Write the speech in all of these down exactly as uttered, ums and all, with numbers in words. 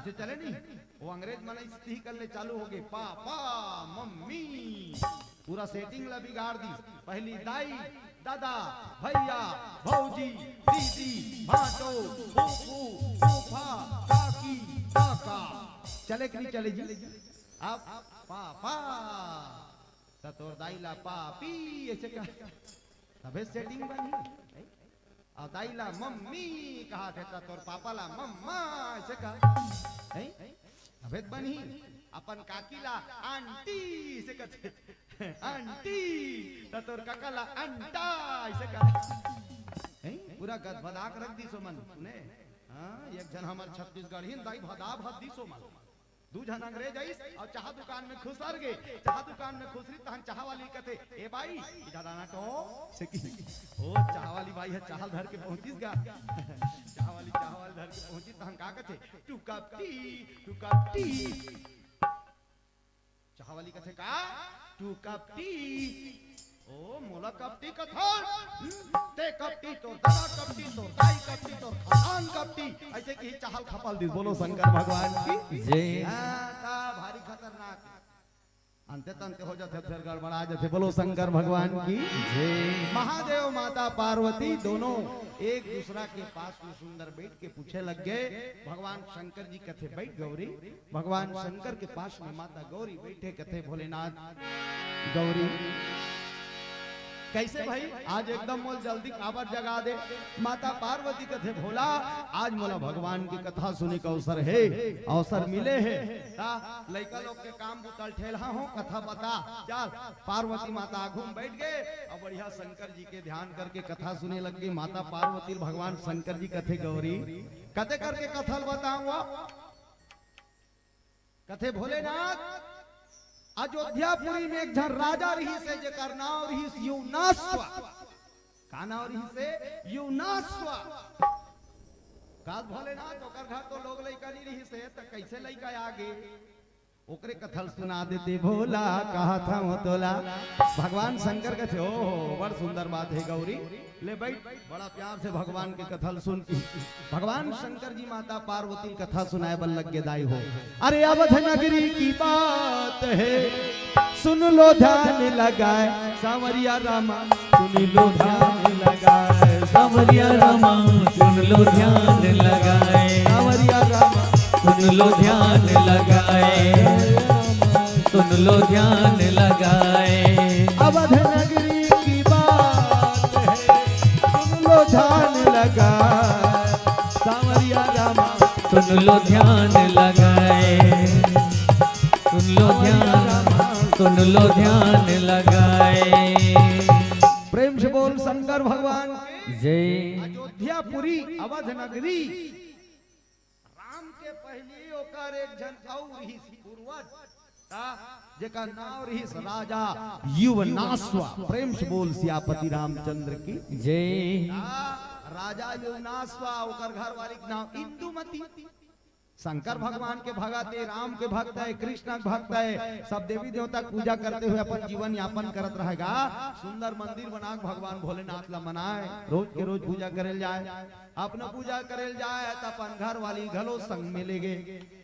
से चले नहीं, वो अंग्रेज मन इस तिही कर ले चालू हो गए, पापा, मम्मी, पूरा सेटिंग ला बिगाड़ दी। पहली दाई, दादा, भैया, भौजी, दीदी, भाटो, फूफू, फूफा, काकी, काका। चले कि नहीं चले जी? अब पापा, त तोर दाई ला पापी ऐसे कह, तभे सेटिंग बनही। अउ दाई ला मम्मी कहा थे, त तोर पापा ला मम्मा ऐसे कह, हैं? तभे त बनही। अपन काकी ला आंटी ऐसे कथे, आंटी, त तोर काका ला अंटा ऐसे कह, हैं? पूरा गदबदा के रख दिस ओमन ने। हाँ, एक झन हमर छत्तीसगढ़ी दाई भदा भद दिस ओमन। दू झन अंग्रेज आइस अउ चाह दुकान में खुसर गे। चाह दुकान में खुसरी तहन चाह वाली कथे, "ए बाई, इधर आना तो।" से कि, ओ चाह वाली बाई ह चाह धर के पहुंचिस गा। चाह वाली, चाह वाली धर के पहुंचिस तहन का कथे, "Two cup tea, two cup tea।" चाह वाली कथे, "का? Two cup tea?" "ओ मोला कपटी कथस? हम्म, ते कपटी, तोर ददा कपटी, तोर दाई कपटी, तोर खानदान कपटी।" ऐसे कि चाह ल खपल दिस। बोलो शंकर भगवान की जय। हाँ, त भारी खतरनाक। अंते तंते हो जाथे, फेर गड़बड़ा जाथे। बोलो शंकर भगवान की जय। महादेव माता पार्वती दोनों एक दूसरा के पास में सुंदर बैठ के पूछे लग गए। भगवान शंकर जी कथे, "बैठ गौरी।" भगवान शंकर के पास में माता गौरी बैठे, कथे, "भोलेनाथ, गौरी, कैसे भाई, आज एकदम मोल जल्दी काबर जगा दे?" माता पार्वती कथे, "भोला, आज मोला भगवान की कथा सुने के अवसर हे, अवसर मिले हे। का लइका लोग के काम बुता ल ठेलहा हो, कथा बता। चल।" पार्वती माता आगू में बैठ गए अउ बढ़िया शंकर जी के ध्यान करके कथा सुने लग गई। माता पार्वती ल भगवान शंकर जी कथे, "गौरी, कते करके कथा ल बताऊं?" कथे, "भोलेनाथ, अयोध्यापुरी में एक झन राजा रहिस हे, जेकर नाव रहिस युवनाश्व।" का नाव रहिस हे? युवनाश्व। का भोलेनाथ, ओकर घर तो लोग लइका नहीं रहिस हे, त कैसे लइका आ गे? ओकरे कथा ल सुना देते भोला, कहत हंव तोला। भगवान शंकर कथे, "ओ हो, बड़ सुंदर बात हे गौरी।" ले बैठ, बड़ा प्यार से भगवान के कथा ल सुन के भगवान शंकर जी माता पार्वती ल कथा सुनाए बर लग गे दाई हो। अरे अवध नगरी की बात है, सुन लो ध्यान लगाए, सांवरिया रामा, सुन लो ध्यान लगाए, सांवरिया रामा, सुन लो ध्यान लगाए, सांवरिया रामा, सुन लो ध्यान लगाए, सुन लो ध्यान लगाए। अवध नगरी की बात है, सुन लो ध्यान लगा, सांवरिया रामा, सुन लो ध्यान लगाए, सुन लो ध्यान, सुन लो ध्यान लगाए। प्रेम से बोल शंकर भगवान की जय। अयोध्यापुरी अवध नगरी, राम के पहिली ओकर एक झन अउ रिहिस पूर्वज, ता जेकर नाव रिहिस राजा युवनाश्व। प्रेम से बोल सियापति रामचंद्र की जय। ता राजा युवनाश्व, ओकर घरवाली के नाव इंदुमती। शंकर भगवान के भगत हे, राम के भक्त हे, कृष्ण के भक्त हे, सब देवी देवता के पूजा करते हुए अपन जीवन यापन करत रहेगा। सुंदर मंदिर बना के भगवान भोलेनाथ ला मनाए, रोज के रोज पूजा करे ल जाए। अपना पूजा करे ल जाए त अपन घर वाली घलो संग में ले गे।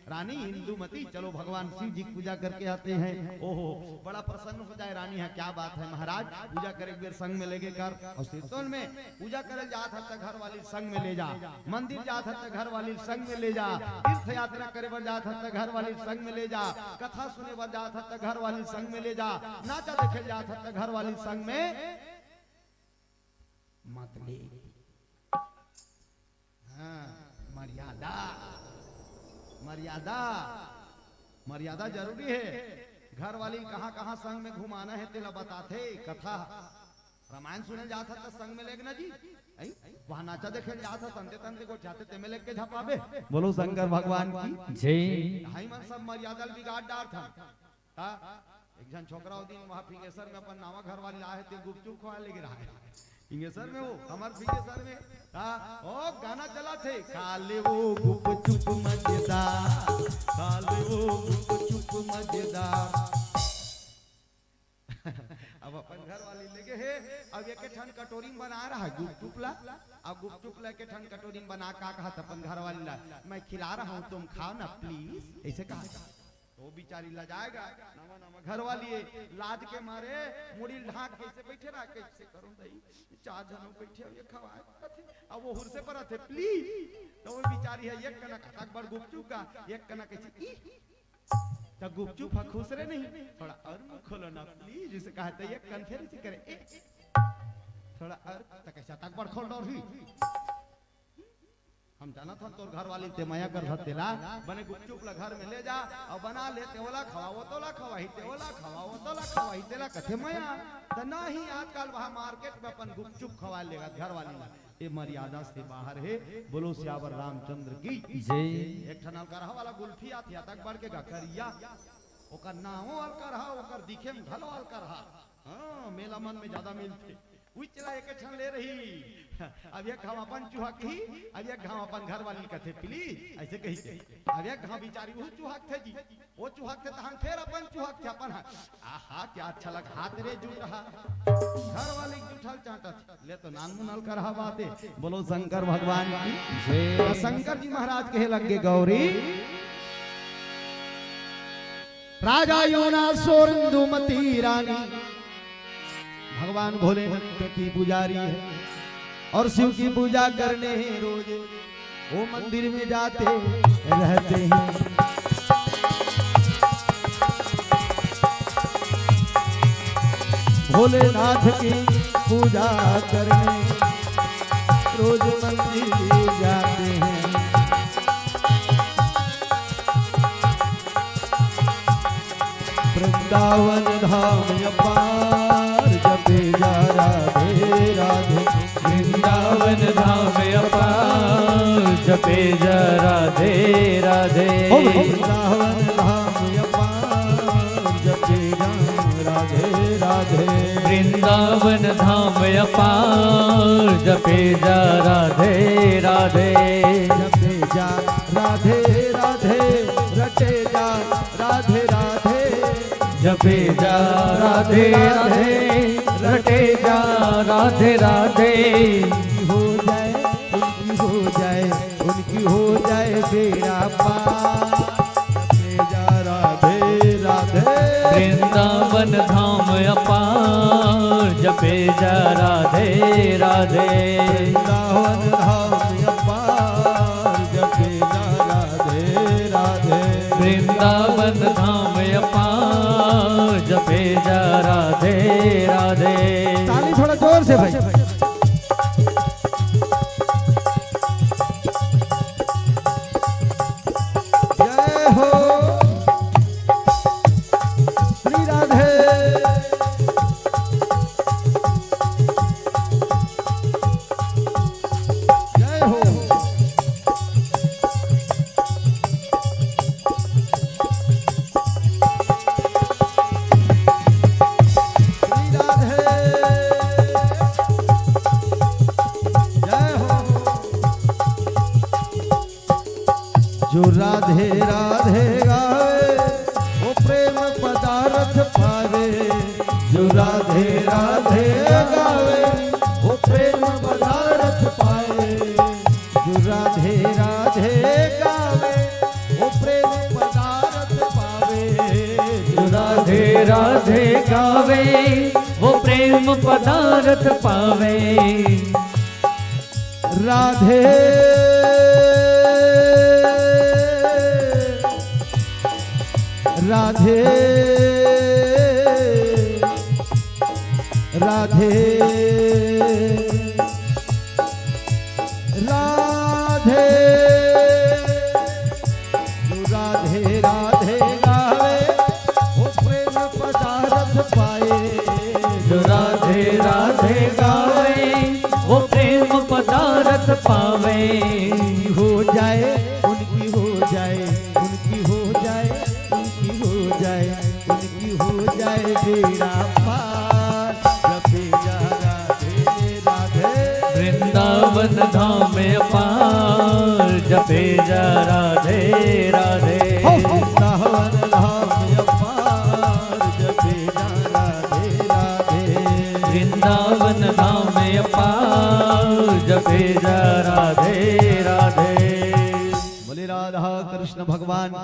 रानी इंदुमती, चलो भगवान शिव जी की पूजा करके आते हैं। ओहो, बड़ा प्रसन्न हो जाए रानी ह, क्या बात है महाराज, पूजा करे के बेर संग में ले गे कर। अउ सिरतोन में पूजा करे ल जात ह त घर वाली संग में ले जा, मंदिर जात ह त घर वाली संग में ले जा, तीर्थ यात्रा करे बर जात ह त घर वाली संग में ले जा, कथा सुने बर जात ह त घर वाली संग में ले जा, नाचा देखे ल जात ह त घर वाली संग में मत ले। हाँ, मर्यादा, मर्यादा, मर्यादा जरूरी हे। घर वाली कहाँ कहाँ संग में घुमाना हे तेला बताथे कथा। रामायण सुने जात ह त संग में लेग ना जी, अई वहाँ नाचा देखे जात ह, संते तंते को जाते ते में लेग के झपाबे। बोलो शंकर भगवान की जय। भाई मन सब मर्यादा ल बिगाड़ डारथन। हाँ, एक झन छोकरा ओ दिन वहाँ फिंगेश्वर में अपन नावा घर वाली लाए हे, ते गुपचुप खवाए लेगे रहा हे। फिंगेश्वर में वो, हमर फिंगेश्वर में, हाँ, ओ गाना चला थे, "खा ले वो गुपचुप मजेदार, खा ले वो गुपचुप मजेदार।" अब अपन घर वाली लेगे हे, अब एक ठन कटोरी में बना रहा, गुपचुप ला, अउ गुपचुप ला एक ठन कटोरी में बना का कहत अपन घरवाली ला, "मैं खिला रहा हूँ, तुम खाओ ना प्लीज," ऐसे कहा। तो वो बेचारी लजाएगा, नवा नवा घरवाली है, लाज के मारे मुड़ी ढांक के ऐसे बैठे रहा, "कैसे करूं दई, चार जनों बैठे हुए खवाए।" अब वो हुरसे पर आथे, "प्लीज।" तो वो बेचारी है, एक कनक अतक बड़ गुपचुप का, एक कनक ऐसे, "ई।" त गुपचुप ह खुसरे नहीं, "थोड़ा और मुंह खोलो ना प्लीज," उसे कहा, त एक कन फेर ऐसे करे, "ए।" थोड़ा और, त कैसे अतक बड़ खोल डरही? हम जानत हन तोर घरवाली ते मया करत हस तेला, बने गुपचुप ला घर में ले जा, अउ बना ले, ते ओला खवा, वो तोला खवाही, ते ओला खवा, वो तोला खवाही, तेला कथे मया। त नहीं, आजकल वहाँ मार्केट में अपन गुपचुप खवा लेगा घरवाली ला। ये मर्यादा से बाहर है। बोलो सियावर रामचंद्र की जय। एक ठन अलकरहा वाला गुल्फी आथे, अतक बड़ के गा करिया, ओकर नामो अलकरहा, ओकर दिखे में घलो अलकरहा। हाँ, मेला मन में ज्यादा मिलथे। उइच ला एक छन ले रही। अब एक घाव अपन चुहकही, अब एक घाव अपन घरवाली कथे, "प्लीज," ऐसे कही के। अब एक घाव बेचारी वो चुहकथे जी, वो चुहकथे तहन फेर अपन चुहकथे अपन हा। आहा, क्या अच्छा लग हाथ रे जूठहा। घरवाली जूठल चांटत। ले तो नानमुन अलकरहा बात हे। बोलो शंकर भगवान की जय। शंकर जी महाराज कहे लग गे, "गौरी, राजा योना सोर इंदुमती रानी भगवान भोलेनाथ की पुजारी है और शिव की पूजा करने रोज वो मंदिर में जाते रहते हैं। भोलेनाथ की पूजा करने रोज मंदिर जाते हैं। वृंदावन धाम अपार जपे जा राधे राधे।" वृंदावन धाम अपार जपे जा राधे राधे। ओ वृंदावन धाम अपार जपे जा राधे राधे। वृंदावन धाम अपार जपे जा राधे राधे। जपे जा राधे राधे, रटे जा राधे राधे। जपे जा राधे राधे, रटे जा राधे राधे। हो जाए, उनकी हो जाए, उनकी हो जाए बेड़ा पार। जपे जा राधे राधे। वृंदावन धाम अपार जपे जा राधे राधे। वृंदावन धाम अपार जपे जा राधे राधे। वृंदावन धाम अपार जपे जा राधे राधे। ताली थोड़ा जोर से भाई। जय हो श्री राधे। जय हो। श्री राधे। जय हो। जो राधे राधे गावे, वो प्रेम पदारथ पावे। जो राधे राधे गावे, वो प्रेम पदारथ पावे। जो राधे राधे गावे, वो प्रेम पदारथ पावे। जो राधे राधे गावे, वो प्रेम पदारथ पावे। राधे राधे राधे राधे। जो राधे राधे गावे, वो प्रेम पदारथ पाए। जो राधे राधे गावे, वो प्रेम पदारथ पावे। हो जाए, उनकी हो जाए, उनकी हो जाए, उनकी हो जाए, उनकी हो जाए बेड़ा पार। जपे जा राधे राधे। वृंदावन धाम अपार जपे जा राधे राधे। हो, हो। वृंदावन धाम अपार जपे जा राधे राधे। वृंदावन धाम अपार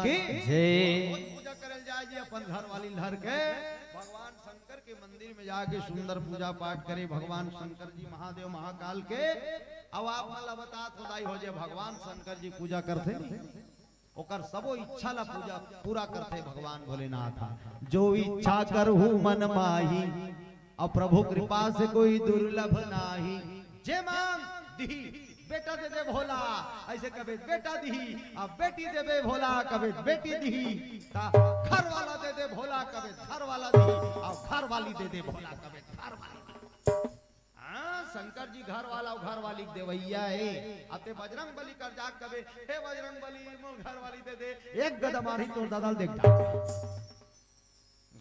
की जय। बहुत पूजा करल जाए जी, अपन घर वाली ल धर के भगवान शंकर के मंदिर में जाके सुंदर पूजा पाठ करे भगवान शंकर जी महादेव महाकाल के। अब आप मन ला बतात हो दाई हो, जे भगवान शंकर जी पूजा करथे नी, ओकर सबो इच्छा ला पूजा पूरा करथे भगवान भोलेनाथ। जो इच्छा करहु मन माही, अब प्रभु कृपा से कोई दुर्लभ नाही। जे मांग दिही, बेटा दे दे भोला, ऐसे कबे बेटा दिही। अब बेटी देबे भोला, कबे बेटी दिही। ता घर वाला दे दे भोला, कबे घर वाला दिही। अब घर वाली दे दे भोला, कबे घर वाली दिही। हाँ, शंकर जी घर वाला अउ घर वाली के देवैया हे। अते बजरंग बली कर जा कबे, हे बजरंग बली, मोर घर वाली दे दे। एक गदा मारही तोर ददा ल देख डार।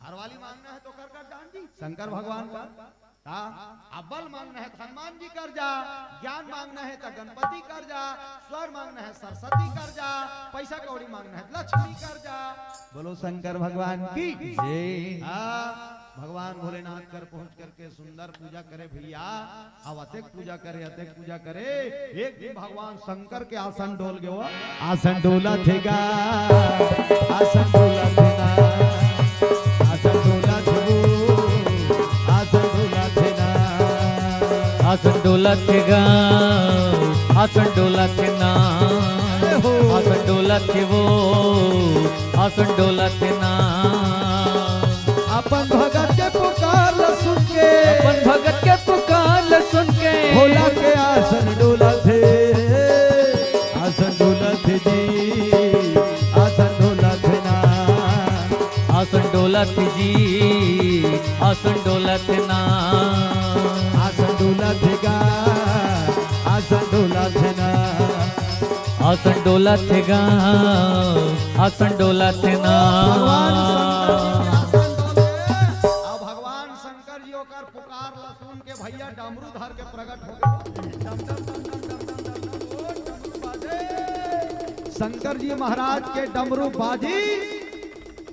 घर वाली मांगना है तो कर कर जान जी, शंकर भगवान का। हाँ, अब बल मांगना है तो हनुमान जी कर जा, ज्ञान मांगना है तो गणपति कर जा, स्वर मांगना है सरस्वती कर जा, पैसा कौड़ी मांगना है तो लक्ष्मी कर जा। बोलो शंकर भगवान की जय। हाँ, भगवान भोलेनाथ कर पहुंच करके सुंदर पूजा करे भैया। अब अतेक पूजा करे, अतेक पूजा करे, एक दिन भगवान शंकर के आसन डोल गयो। आसन डोलत हे गा, आसन डोलत हे ना, आसन डोलत हे वो, आसन डोलत हे ना। आसन डोलत हे गा, आसन डोलत हे ना, आसन डोलत हे वो, आसन डोलत हे ना। अपन भगत के पुकार ल सुन के, अपन भगत के पुकार ल सुन के, भोला के आसन डोलत हे, आसन डोलत हे जी, आसन डोलत हे ना। आसन डोलत हे जी, आसन डोलत हे ना। आसन डोलत हे गा, आसन डोलत हे ना। आसन डोलत हे गा, आसन डोलत हे ना। भगवान शंकर जी के आसन डोले। अब भगवान शंकर जी ओकर पुकार ला सुन के भैया डमरू धर के प्रकट हो गए। डम, डम, डम, डम, ओ डमरू बाजे। शंकर जी महाराज के डमरू बाजी।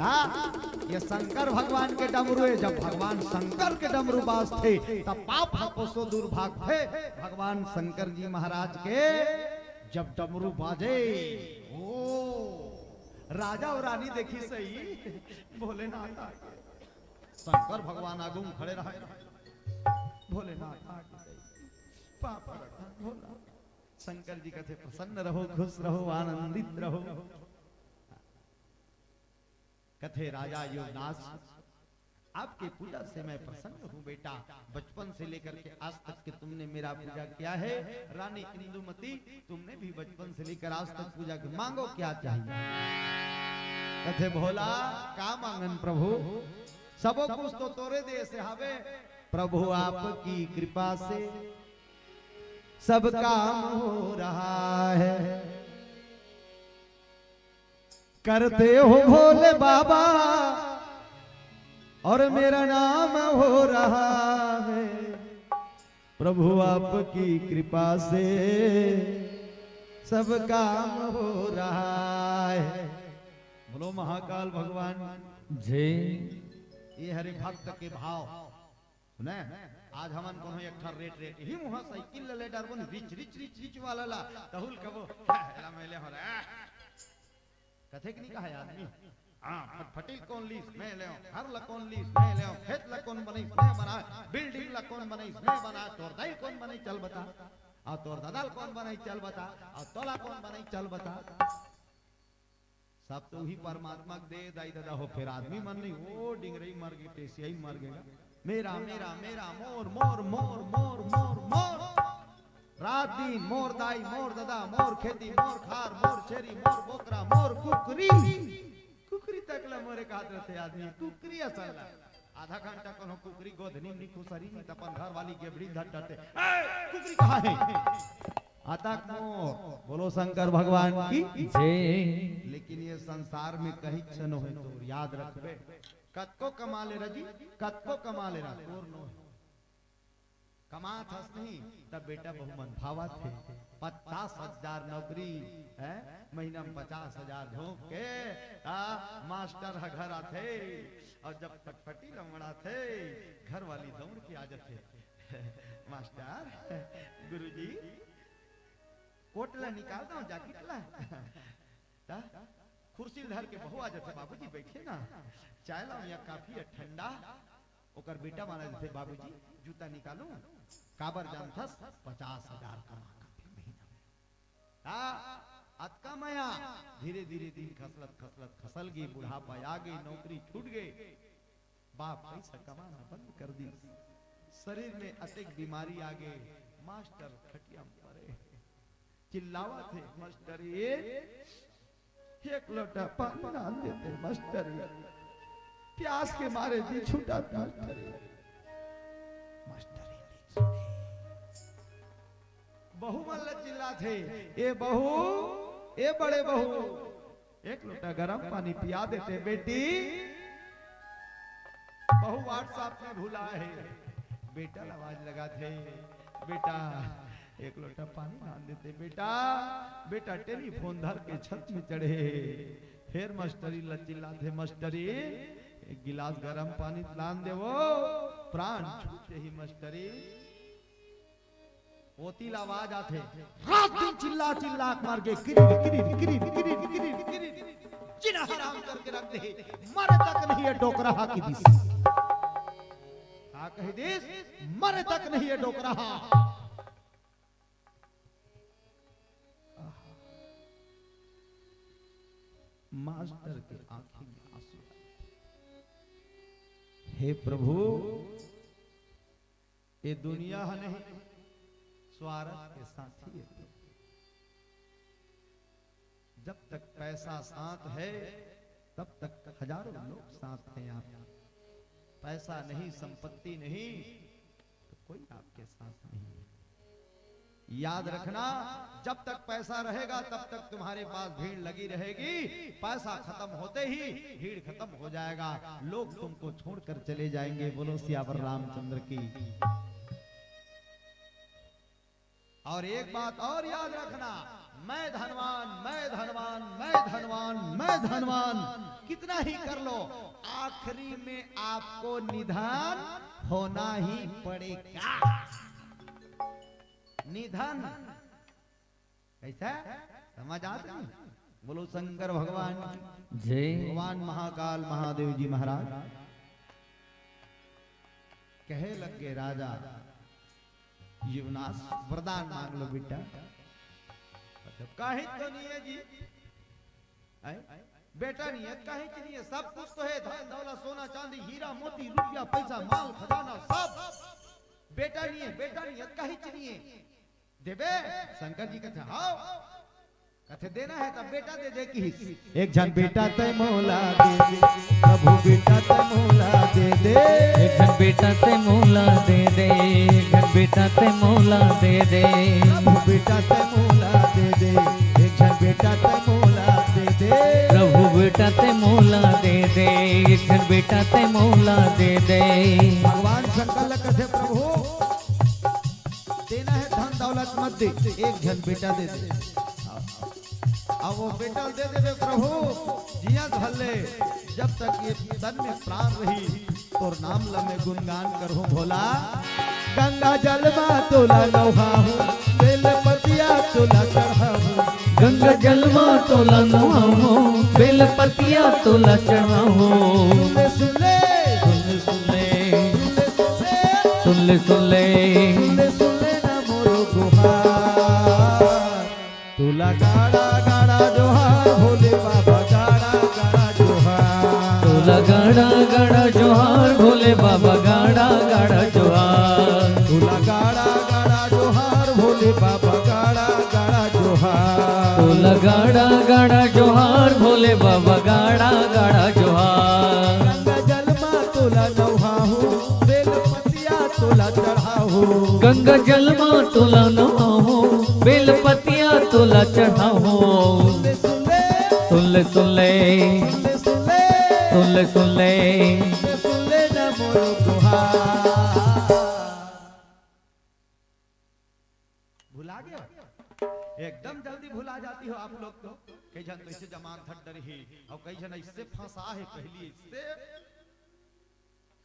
हाँ, ये शंकर भगवान के डमरू हे। जब भगवान शंकर के डमरू बाजथे, तब पाप ह कोसों दूर भागथे। भगवान शंकर जी महाराज के जब डमरू बाजे, ओ, राजा अउ रानी देखिस हे, भोलेनाथ आगे। शंकर भगवान आगू म खड़े रहय। भोलेनाथ आगे। पाप भोला। शंकर जी कथे, "प्रसन्न रहो, खुश रहो, आनंदित रहो।" कथे राजा योगनाथ, आपके पूजा से मैं प्रसन्न हूँ बेटा। बचपन से लेकर के आज तक के तुमने मेरा पूजा किया है। रानी इंदुमती, तुमने भी बचपन से लेकर आज तक पूजा की, मांगो क्या चाहिए। कथे भोला, का मांगन प्रभु, सबो कुछ तो तोरे दे से हवे। प्रभु आपकी कृपा से सब काम हो रहा है। करते हो भोले बाबा और मेरा नाम हो रहा है। प्रभु आपकी कृपा से सब काम हो रहा है। बोलो महाकाल भगवान जय। ये हरे भक्त के भाव। सुने, आज हमन कोनो एक ठन रेट रेट ही मुहा साइकिल ले, ले डरबो न, रिच, रिच, रिच, रिच वाला ला, तहूँ ल कबो, "एला मैं ले हो रे।" कथे कि नहीं कहा आदमी? हाँ, फटफटी ल कोन लीस, मैं ले हूँ, घर ला कोन लीस, मैं ले हूँ, खेत ला कोन बनईस, मैं बनाय, बिल्डिंग ला कोन बनईस, मैं बनाय, तोर दाई कोन बनईस, चल बता, अउ तोर ददा ल कोन बनईस, चल बता, अउ तोला कोन बनईस, चल बता। सब तो उही परमात्मा के दे दाई ददा हो, फेर आदमी मन नहीं, ओ डिंगरई मर गे, टेसियाई मर गे। मेरा, मेरा, मेरा, मोर, मोर, मोर। रात दिन मोर दाई, मोर ददा, मोर खेती, मोर खार, मोर छेरी, मोर बोकरा, मोर कुकरी। कुकरी तक ला मोरे कहत रथे आदमी, कुकरी असन ला। आधा घंटा कोनो कुकरी गोधनी में नहीं खुसरी, त अपन घर वाली गेबड़ी धर डरथे, "ए, कुकरी कहाँ हे?" अतक मोर, बोलो शंकर भगवान की जय। लेकिन ये संसार में कहीं छन होय तो याद रखबे, कतको कमा ले राजी, कतको कमा ले राजी, तोर नो हे। कमात हस नहीं, तब बेटा बहू मन भावत हे। पचास हजार नौकरी, हैं? महीना में पचास हजार झोंक के, आ, मास्टर ह घर आथे, अउ जब फटफटी ल मड़ाथे, घर वाली दौड़ के आ जाथे। मास्टर, गुरुजी, कोट ला निकाल दो, जैकेट ला। ता? कुर्सी ल धर के बहू आ जाथे, "बाबूजी बइठे ना, चाय लाऊं या कॉफी या ठंडा?" ओकर बेटा माना जथे, "बाबूजी जूता निकालूं?" "काबर जानथस, पचास हजार कमा करथे महीना में।" हाँ, अतका मया। धीरे धीरे दिन खसलत खसलत खसल गे, बुढ़ापा आ गे, नौकरी छूट गे, बाप पइसा कमाना बंद कर दिस। शरीर में अतेक बीमारी आ गे, मास्टर खटिया में परे हे, चिल्लावत हे, "मास्टरी, एक लोटा पानी लान देते मास्टरी, प्यास के मारे जी छूटत मास्टरी।" मास्टरी नइ सुने। बहू मन ल चिल्लाथे, "ए बहू, ए बड़े बहू, एक लोटा गरम पानी पिया देते बेटी।" बहू WhatsApp में भुला हे, बेटा ल आवाज लगाथे, "बेटा, एक लोटा पानी लान देते बेटा।" बेटा टेलीफोन धर के छत में चढ़े। फेर मास्टरी ल चिल्लाथे, "मास्टरी, एक गिलास गरम पानी लान देवो, प्राण छूट जाही मास्टरी।" ओती ल आवाज आथे, रात दिन चिल्ला चिल्ला के मर गे, किरिर, किरिर, किरिर, किरिर, किरिर, किरिर, जीना हराम करके रख दे, मरे तक नहीं ये डोकरा हा की दिस। का कही दिस? मरे तक नहीं ये डोकरा हा। मास्टर के आंखी में आंसू आए। हे प्रभु, ये दुनिया ह नहीं, स्वार्थ के साथी हे। जब तक पैसा साथ है, तब तक हजारों लोग साथ हैं आप। पैसा नहीं, संपत्ति नहीं, तो कोई आपके साथ नहीं है। याद रखना, जब तक पैसा रहेगा, तब तक तुम्हारे पास भीड़ लगी रहेगी। पैसा खत्म होते ही भीड़ खत्म हो जाएगा, लोग तुमको छोड़कर चले जाएंगे। बोलो सियावर रामचंद्र की। और एक बात और याद रखना, मैं धनवान, मैं धनवान, मैं धनवान, मैं धनवान, कितना ही कर लो, आखिरी में आपको निधन होना ही पड़ेगा। निधन कैसा? समझ आत नहीं? बोलो शंकर भगवान की। जय। भगवान महाकाल महादेव जी महाराज कहे लग गे, राजा युवनाश, वरदान मांग लो बेटा। कहीं तो नहीं है जी, हैं? बेटा नहीं है, कहीं की नहीं है, सब कुछ तो है, धन दौलत, सोना चांदी, हीरा मोती, रुपया पैसा, माल खजाना, सब। बेटा नहीं है, बेटा नहीं है, कहीं की नहीं है। देबे? शंकर जी कथे, "हाव।" कथे, "देना है तब बेटा दे दे।" किहिस, "एक झन बेटा तै मोला दे दे, प्रभु बेटा तै मोला दे दे।" एक झन बेटा तै मोला दे दे, एक झन बेटा तै मोला दे दे। प्रभु बेटा तै मोला दे दे, एक झन बेटा तै मोला दे दे। प्रभु बेटा तै मोला दे दे, एक झन बेटा तै मोला दे दे। भगवान शंकर ल कथे, "प्रभु, देना है धन दौलत मत दे, एक झन बेटा दे दे।" अब वो बेटा दे देबे प्रभु, जिया धर ले, जब तक ये तन में प्राण रही, तोर नाम ल मैं गुणगान करहूं भोला। गंगा जल मा तोला नहाहूं, बेल पतिया तोला चढ़ाहूं। गंगा जल मा तोला नहाहूं, बेल पतिया तोला चढ़ाहूं। सुन ले, सुन ले, सुन ले, सुन ले, सुन ले, सुन ले, सुन ले, सुन ले ना मोरो गुहार। तोला गाड़ा गाड़ा जोहार भोले बाबा, गाड़ा गाड़ा जोहार। तोला गाड़ा गाड़ा जोहार भोले बाबा, गाड़ा गाड़ा जोहार। तोला गाड़ा गाड़ा जोहार भोले बाबा, गाड़ा गाड़ा जोहार। तोला गाड़ा गाड़ा जोहार भोले बाबा, गाड़ा गाड़ा जोहार। गंगा जल मा तोला नहाहूं, बेल पतिया तोला चढ़ाहूं। गंगा जल मा तोला नहाहूं, बेल पतिया तोला चढ़ाहूं। सुन ले, सुन ले, सुन ले, सुन ले, सुन ले, सुन ले, सुन ले, सुन ले, सुन ले ना मोरो गुहार। भुला गए हो? एकदम जल्दी भुला जाती हो आप लोग तो। कई झन तो ऐसे जमान थट डर ही, और कई झन ऐसे फंसा है पहली ऐसे।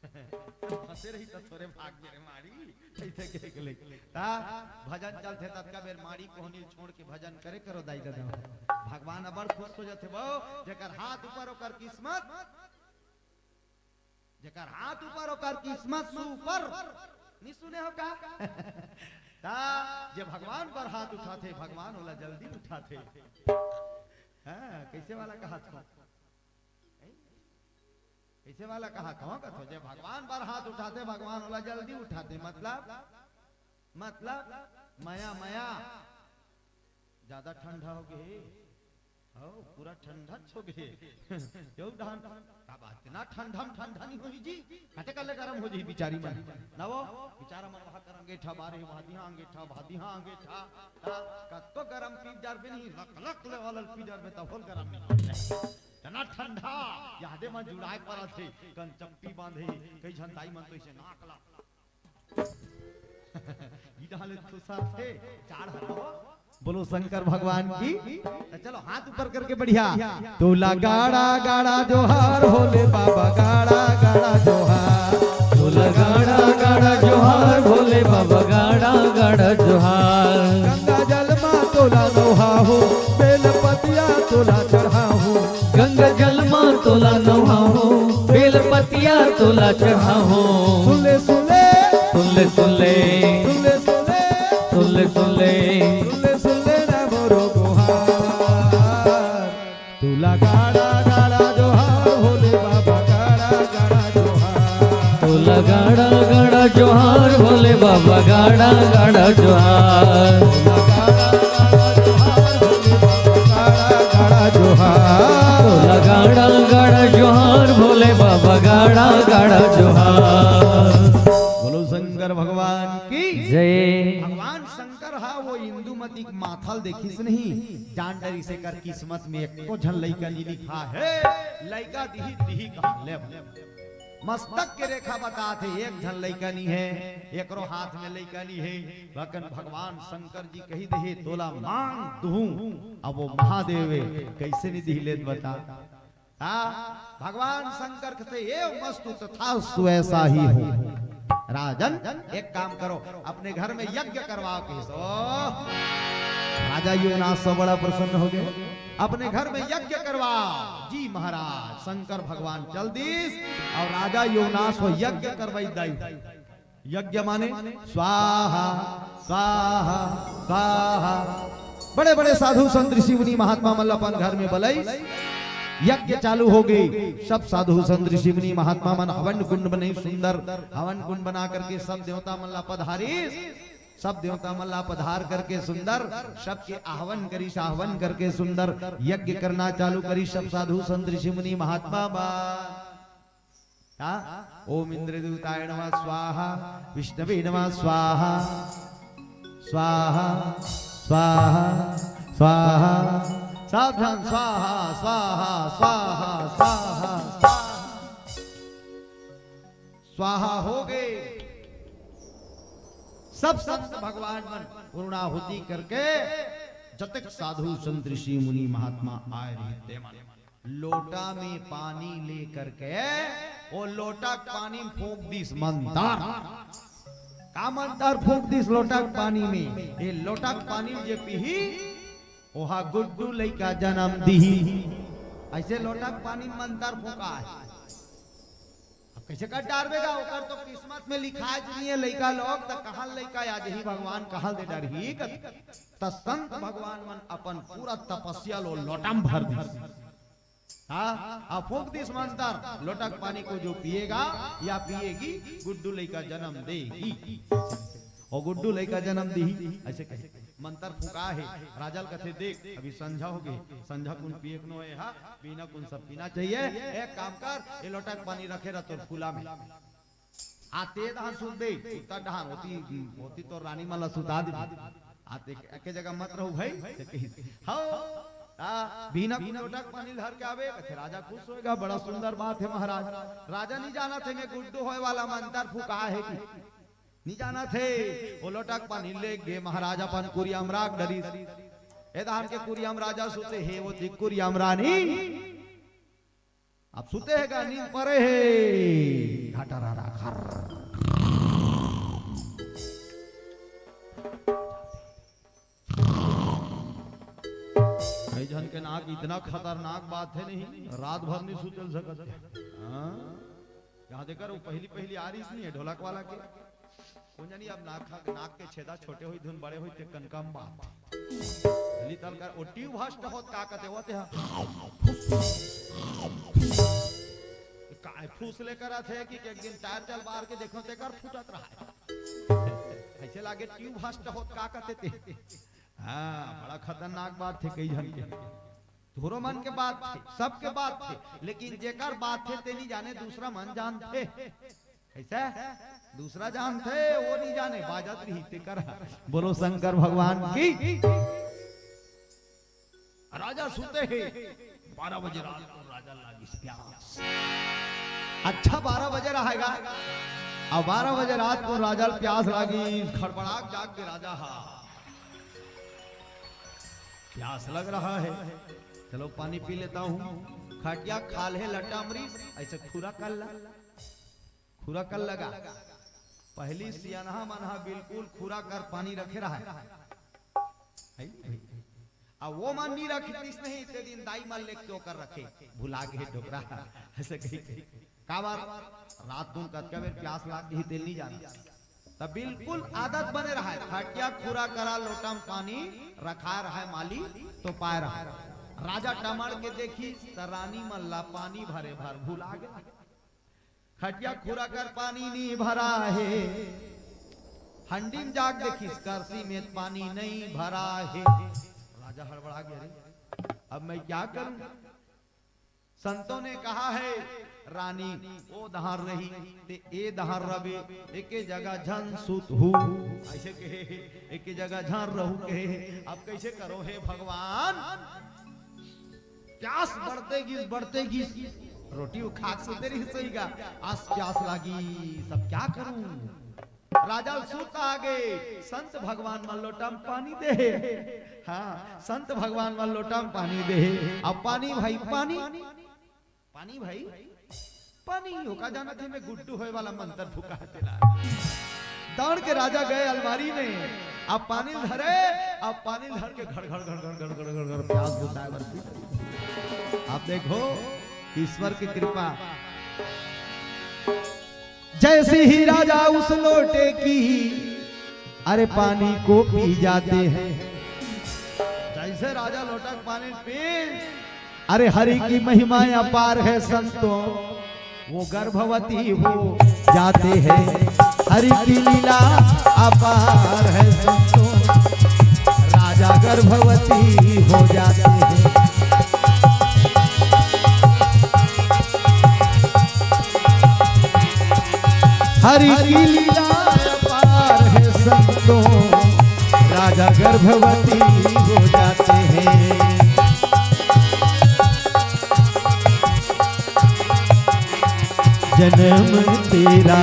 फंसे रही त थोरे भाग मेरे माड़ी, ऐसे कह के ले। ता भजन चलथे ततका बेर माड़ी कोहनी छोड़ के भजन करे करो दाई ददा। भगवान अबड़ खुश हो जाथे बो, जेकर हाथ ऊपर ओकर किस्मत, जेकर हाथ ऊपर ओकर किस्मत सुपर। नहीं सुने हो का? ता जे भगवान पर हाथ उठाथे, भगवान ओला जल्दी उठाथे। हाँ, कैसे वाला कहा था? कैसे वाला कहा था? कथो जे भगवान पर हाथ उठाथे, भगवान ओला जल्दी उठाथे। मतलब, मतलब मया मया। ज्यादा ठंडा हो गे। हो, पूरा ठंडा हो गे। क्यों ढान? का बात ना, ठंडा में ठंडा नहीं होही जी। कते कले गरम हो जाही बिचारी मन। ना वो बिचारा मन वहाँ कर अंगेठा बारे, वहाँ दिहा अंगेठा, वहाँ दिहा अंगेठा। ता कत्तो गरम पी डरबे नहीं, लक लक ले वाला पी डरबे, तब होल गरम नहीं होही। तना ठंडा, यादे मन जुड़ाए परत हे, कन चप्पी बांधे, कई झन दाई मन तो इसे नाक ला। ई डाले खुसर थे, चार हराओ। बोलो शंकर भगवान की। तो चलो हाथ ऊपर करके बढ़िया। तोला गाड़ा गाड़ा जोहार भोले बाबा, गाड़ा गाड़ा जोहार। तोला गाड़ा गाड़ा जोहार भोले बाबा, गाड़ा गाड़ा जोहार। गंगा जल मा तोला नहाहूँ, बेल पतिया तोला चढ़ाहूँ। गंगा जल मा तोला नहाहूँ, बेल पतिया तोला चढ़ाहूँ। सुले सुले, सुले सुले, सुले सुले, सुले सुले, सुले सुले ना मोरो गुहार। तोला गाड़ा गाड़ा जोहार भोले बाबा, गाड़ा गाड़ा जोहार। तोला गाड़ा गाड़ा जोहार भोले बाबा, गाड़ा गाड़ा जोहार। तोला गाड़ा गाड़ा जोहार भोले बाबा, गाड़ा गाड़ा जोहार। तोला गाड़ा गाड़ा जोहार भोले बाबा, गाड़ा गाड़ा जोहार। बोलो शंकर भगवान की जय। भगवान शंकर हा वो इंदुमती के माथा ल देखिस नहीं, जान डरिस एकर किस्मत में एको झन लइका नहीं लिखा हे। लइका दिही, दिही कहा ले। मस्तक के रेखा बताथे, एक झन लइका नहीं हे, एकरो हाथ में लइका नहीं हे। लेकिन भगवान शंकर जी कही देहे, तोला मांग दूं। अब वो महादेव हे, कैसे नहीं दिही ले बता। हाँ, भगवान शंकर कथे, "एवमस्तु तथास्तु, ऐसा ही हो।" राजन, एक काम करो, अपने घर में यज्ञ करवाओ, कहिस। ओ, राजा योनास से बड़ा प्रसन्न हो गए। अपने घर में यज्ञ करवाओ। जी महाराज, शंकर भगवान चल दिस अउ राजा योनास वो यज्ञ करवाई दाई। यज्ञ माने स्वाहा, स्वाहा, स्वाहा। बड़े बड़े साधु संत ऋषि मुनि महात्मा मन ल अपन घर में बलई, यज्ञ चालू हो गई। सब साधु संत ऋषि मुनि महात्मा मन हवन कुंड बनाई, सुंदर हवन कुंड बना करके सब देवता मन ला पधारिस। सब देवता मन ला पधार करके सुंदर सबके आह्वान करिस, आह्वान करके सुंदर यज्ञ करना चालू करिस। सब साधु संत ऋषि मुनि महात्मा मन हाँ? ओम इंद्रदूताय नमः स्वाहा, विष्णवे नमः स्वाहा, स्वाहा, स्वाहा, स्वाहा। सावधान, स्वाहा, स्वाहा, स्वाहा, स्वाहा, स्वाहा। स्वाहा हो गए। सब संत भगवान मन पूर्णाहुति करके जतक साधु संत ऋषि मुनि महात्मा आए रहिस ते मन लोटा में पानी लेकर के वो लोटा के पानी में फूंक दिस मंतर। का मंतर फूंक दिस लोटा के पानी में? ये लोटा के पानी में जे पीही, ओहा गुड्डू लइका जन्म दिही। ऐसे लोटा के पानी में मंतर फूंका है। अब कैसे कर डारबे गा? ओकर तो किस्मत में लिखाए नहीं है लइका लोग, त कहाँ लइका आ जही भगवान, कहाँ दे डरही? त संत भगवान मन अपन पूरा तपस्या लो लोटा में भर दिस। हाँ, आ फूंक दिस मंतर, लोटा के पानी को जो पिएगा या पिएगी, गुड्डू लइका जन्म देगी। और गुड्डू लइका जन्म देही, ऐसे कहे। मंतर फूंका है, राजा ल कथे, "देख, अभी संझा हो गई, संझा कुन पिए के नो है, हा? पीना कुन सब पीना चाहिए। एक काम कर, ये लोटा के पानी रखे रह तोर फूला में।" आते डहान सुत दे, उत्तर डहान होती, होती तो रानी मन ला सुता दे। आते एके जगह मत रहू भाई, ते कही, "हव, आ, बिना कुन लोटा के पानी ल धर के आवे।" कथे, "राजा खुश होएगा, बड़ा सुंदर बात है महाराज।" राजा नहीं जानथे, मैं गुड्डू होए वाला मंतर फूंका है कि नहीं जानथे। वो लोटा के पानी ले गे महाराज अपन कुरिया म राख डरिस। ए डहान के कुरिया म राजा सुते हे, वो दिक कुरिया म रानी। अब सुते हे गा, नींद परे हे। घटररा खर। कई झन के नाक इतना खतरनाक बात हे नहीं, रात भर नहीं सुतल सकत हे। हाँ? यहाँ देकर वो पहली पहली आ रही नहीं है ढोलक वाला के। कोन जानी अब नाक, नाक के छेदा छोटे होई धुन बड़े होई ते कन कम बात। ली तल कर ओ ट्यूब हस्ट होत का कते होते हा। काय फूस लेकर आथे कि एक दिन टायर चल बाहर के देखो ते कर फूटत रहा है। ऐसे लागे ट्यूब हस्ट होत का कते ते। हाँ, बड़ा खतरनाक बात हे कई झन के। तोरो मन के बात हे, सबके बात हे, लेकिन जेकर बात हे ते नहीं जाने, दूसरा मन जानथे। कैसे? दूसरा जानथे, वो नहीं जाने, बाजत रही तेकर। बोलो शंकर भगवान की। राजा सुते हे, बारह बजे रात को राजा लागिस प्यास। अच्छा, बारह बजे रहेगा, अब बारह बजे रात को राजा ल प्यास लागिस, खड़बड़ाक जाग के राजा हा प्यास लग रहा है, चलो पानी पी लेता हूँ। खटिया खाल्हे लटा अमरीश, ऐसे खुरा कर ला, खुरा कर लगा। पहली सियनहा मन हा बिल्कुल खुरा कर पानी रखे रहा है। अब वो मन नहीं रखिस नहीं, ते दिन दाई मन लेके ओकर रखे, भुला गे डोकरा। ऐसे कही, कही। काबर? रात कुन कतका बेर प्यास लाग गे हे, तेला नहीं जाना। त बिल्कुल आदत बने रहा है, खटिया खुरा करा, लोटा म पानी रखा रहा है, माली तो पाए रहा है। राजा टमड़ के देखिस त रानी मन ला पानी भरे भर भुला गे। खटिया खुरा कर पानी नहीं भरा हे, हंडी म जाके देखिस करसी में पानी नहीं भरा हे। राजा हड़बड़ा गे, अरे अब मैं क्या करूं? संतों ने कहा है, रानी ओ दहार रही, ते ए दहार रबे, एके जगह झन सुत हू, ऐसे कहे हे, एके जगह झन रहू कहे हे। अब कैसे करो हे भगवान? प्यास बढ़ते गिस, बढ़ते गिस, रोटी वो खा के सुते रही सही का, अस प्यास लागिस, अब क्या करूं? राजा ल सुत आ गे, संत भगवान मन लोटा म पानी दे हे। हाँ, संत भगवान मन लोटा म पानी दे हे। अब पानी भाई, पानी, पानी भाई, पानी। ओका जानत हे मैं गुड्डू होए वाला मंत्र फुका हे तेला। दौड़ के राजा गए अलमारी में, अब पानी धरे, अब पानी धर के घड़ घड़ घड़ घड़ घड़ घड़ घड़ घड़ प्यास बुझाए बर पी। आप देखो ईश्वर की कृपा। जैसे ही राजा उस लोटे की, अरे, पानी को पी जाते हैं। जैसे राजा लोटा के पानी पी, अरे, हरि की महिमा अपार है संतों, वो गर्भवती हो जाते हैं। हरि की लीला अपार है संतों, राजा गर्भवती हो जाते हैं। हरि की लीला अपार है संतों, राजा गर्भवती हो जाते हैं। जन्म तेरा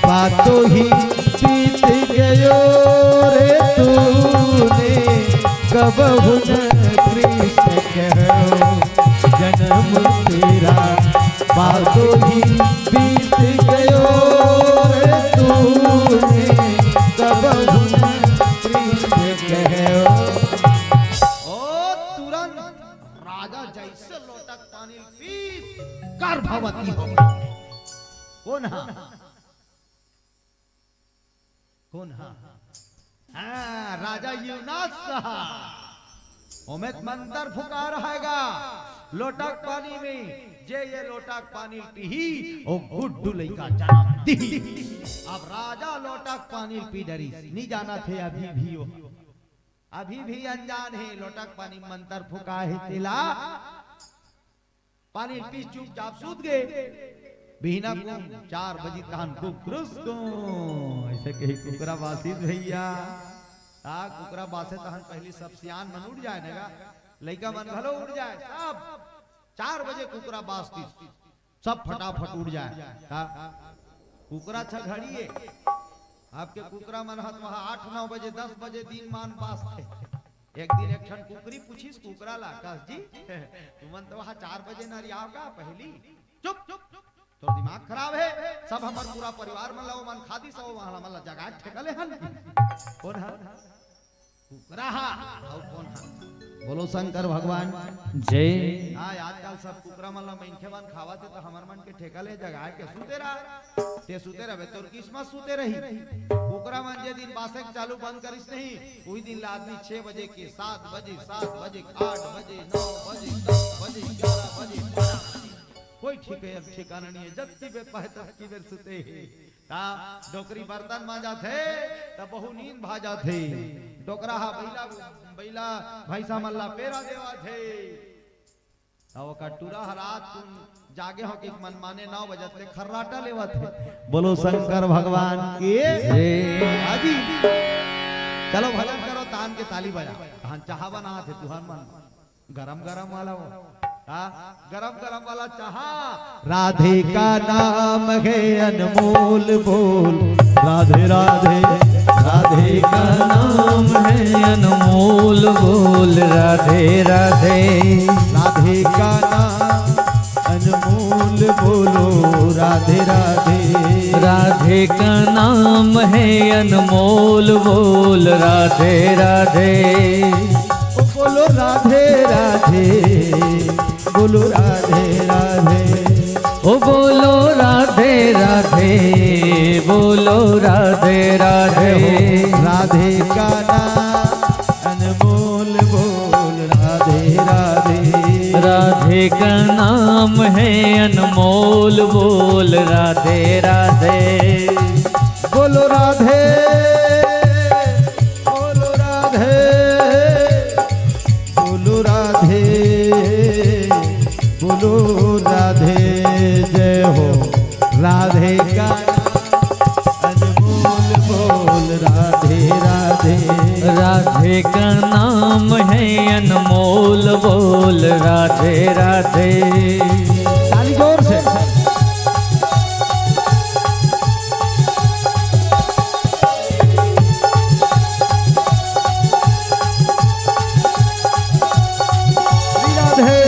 बातों ही बीत गयो रे तूने, कबहुन कृष्ण कहो। जन्म तेरा बातों ही बीत गयो रे तूने, कबहुन कृष्ण कहो। ओ तुरंत राजा जैसे लोटा के पानी पी, गर्भवती हो गई। कोन हा? कोन हा? हाँ, राजा युवनाश हा। ओमे त मंत्र फुका रहा हे गा। लोटा के पानी में, जे ये लोटा के पानी पीही, ओ गुड्डू लइका जनम दिही। अब राजा लोटा के पानी पी डरिस, नहीं जानत हे अभी भी वो। अभी भी अनजान हे, लोटा के पानी मंत्र फुका हे तेला। पानी पी चुपचाप सूत गे। बिहना कुम चार बजे तहन कुकरुस कुम, ऐसे कही कुकरा बासिस भैया। आ, कुकरा बासे तहन पहली सब सियान मन उठ जाए न गा, लइका मन घलो उठ जाए, सब चार बजे कुकरा बासतिस, सब फटाफट उठ जाए। का? कुकरा छघड़ी हे। आपके कुकरा मन ह त वहाँ आठ नौ बजे, दस बजे दिन मान बासथे। एक दिन एक ठन कुकरी पूछिस कुकरा ला, "कस जी, तुमन तो वहाँ चार बजे नरियाव का पहली?" "चुप, चुप, चुप, तोर दिमाग खराब हे, सब हमर पूरा परिवार मन ला ओमन खा दिस, ओ हमन ला जगाए ठेका ले हन।" कोन हा? कुकरा हा। अउ कोन हा? बोलो शंकर भगवान जय। हाँ, आजकल सब कुकरा मन ला मनखे मन खावत हे, तो हमर मन के ठेका ले जगाए के सुते रहा। ते सुते रहबे, तोर किस्मत सुते रही। कुकरा मन जे दिन बासे के चालू बंद करिस नहीं, उही दिन ला आदमी छह बजे के, सात बजे, सात बजे, आठ बजे, नौ बजे, दस बजे, ग्यारह बजे, बारह बजे, कोई ठीक है, ठिकाना नहीं है। जब की बेर पाए तब की बेर सुते हे। ता डोकरी बर्तन मांजत हे, त बहू नींद भाजत हे। डोकरा हा बइला, बइला भैंसा मन ला पेरा देवत हे। अउ ओकर टूरा ह रात कुन जागे हो के मनमाने नौ बजत ले खर्राटा लेवत हे। बोलो शंकर भगवान की जय। हाँ जी। चलो भजन करो, तान के ताली बजा। तहन चाहा बनात हे तुहर मन। गरम गरम वाला वो। हाँ, गरम गरम वाला चाहा। राधे का नाम है अनमोल बोल, राधे राधे। राधे का नाम है अनमोल बोल, राधे राधे। राधे का नाम अनमोल बोलो, राधे राधे। राधे का नाम है अनमोल बोल, राधे राधे। ओ बोलो राधे राधे, बोलो राधे राधे। ओ बोलो राधे राधे, बोलो राधे राधे। राधे का नाम अनमोल बोल, राधे राधे। राधे का नाम है अनमोल बोल, राधे राधे। बोलो राधे, बोलो राधे, बोलो राधे, बोलो राधे। जय हो राधे का अनमोल बोल, राधे राधे। राधे का नाम है अनमोल बोल, राधे राधे। ताली जोर से। श्री राधे।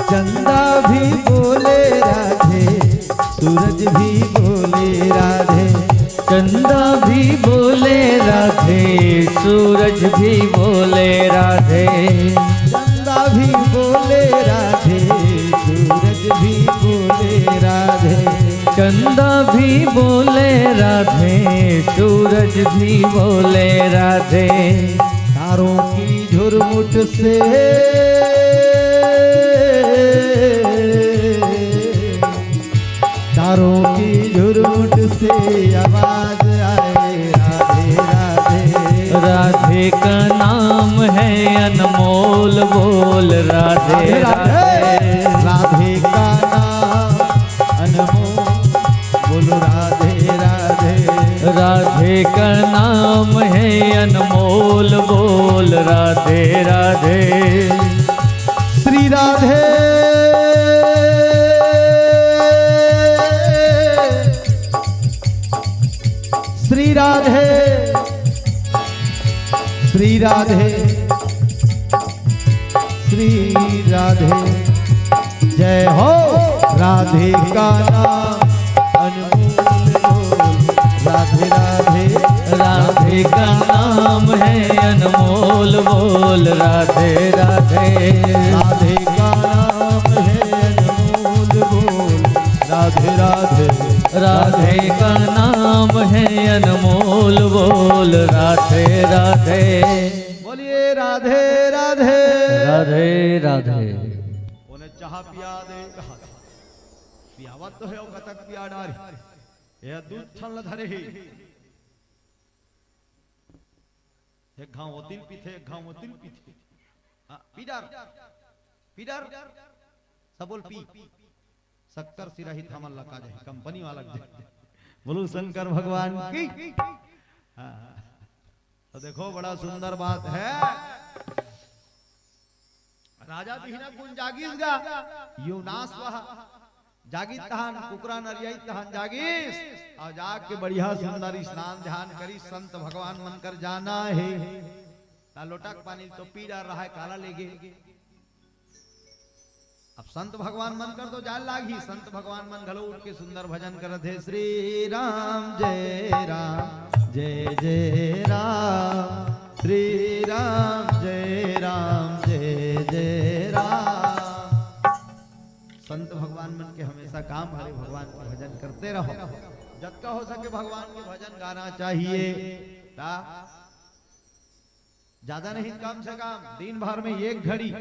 चंदा भी बोले राधे, सूरज भी बोले राधे। चंदा भी बोले राधे, सूरज भी बोले राधे। चंदा भी बोले राधे, सूरज भी बोले राधे। चंदा भी बोले राधे, सूरज भी बोले राधे। तारों की झुरमुट से, तारों की झुरमुट से आवाज आए, राधे राधे। राधे का नाम है अनमोल बोल, राधे राधे राधे। राधे। राधे का नाम अनमोल बोल, राधे राधे। राधे का नाम है अनमोल बोल, राधे राधे। श्री राधे, श्री राधे, श्री राधे, श्री राधे। जय हो राधे का नाम अनमोल बोल, राधे राधे। राधे का नाम है अनमोल बोल, राधे राधे। राधे का नाम है अनमोल बोल, राधे राधे। राधे का नाम है अनमोल बोल, राधे राधे। बोलिए राधे राधे। राधे राधे। ओने चाहा पिया दे। पियावत तो हे, ओ कतक पिया डारी। ये दूध ठन ल धरे हे। एक घांव ओतिल पीथे, एक घांव ओतिल पीथे। हाँ, पी डार, पी डार। सब बोल पी। शक्कर सिरहित हमन ला का जाही, कंपनी वाला के जाही। बोलो शंकर भगवान की। हाँ। तो देखो, बड़ा सुंदर बात है। राजा बिहना कुन जागिस गा, यो नास वह। जागिस तहन, कुकरा नरियाइस तहन जागिस, अउ जाग के बढ़िया सुंदर स्नान ध्यान करिस। संत भगवान मन कर जाना हे, ता लोटा के पानी तो पी डार रहा है, काला लेगे। अब संत भगवान मन कर तो जाय लागही, संत भगवान मन घलो उठ के सुंदर भजन करत हे, श्री राम जय राम, जय जय राम, श्री राम जय राम, जय जय राम। संत भगवान मन के हमेशा काम हरे भगवान के भजन करते रहो। जतका हो सके भगवान के भजन गाना चाहिए। ता ज्यादा नहीं, कम से कम दिन भर में एक घड़ी।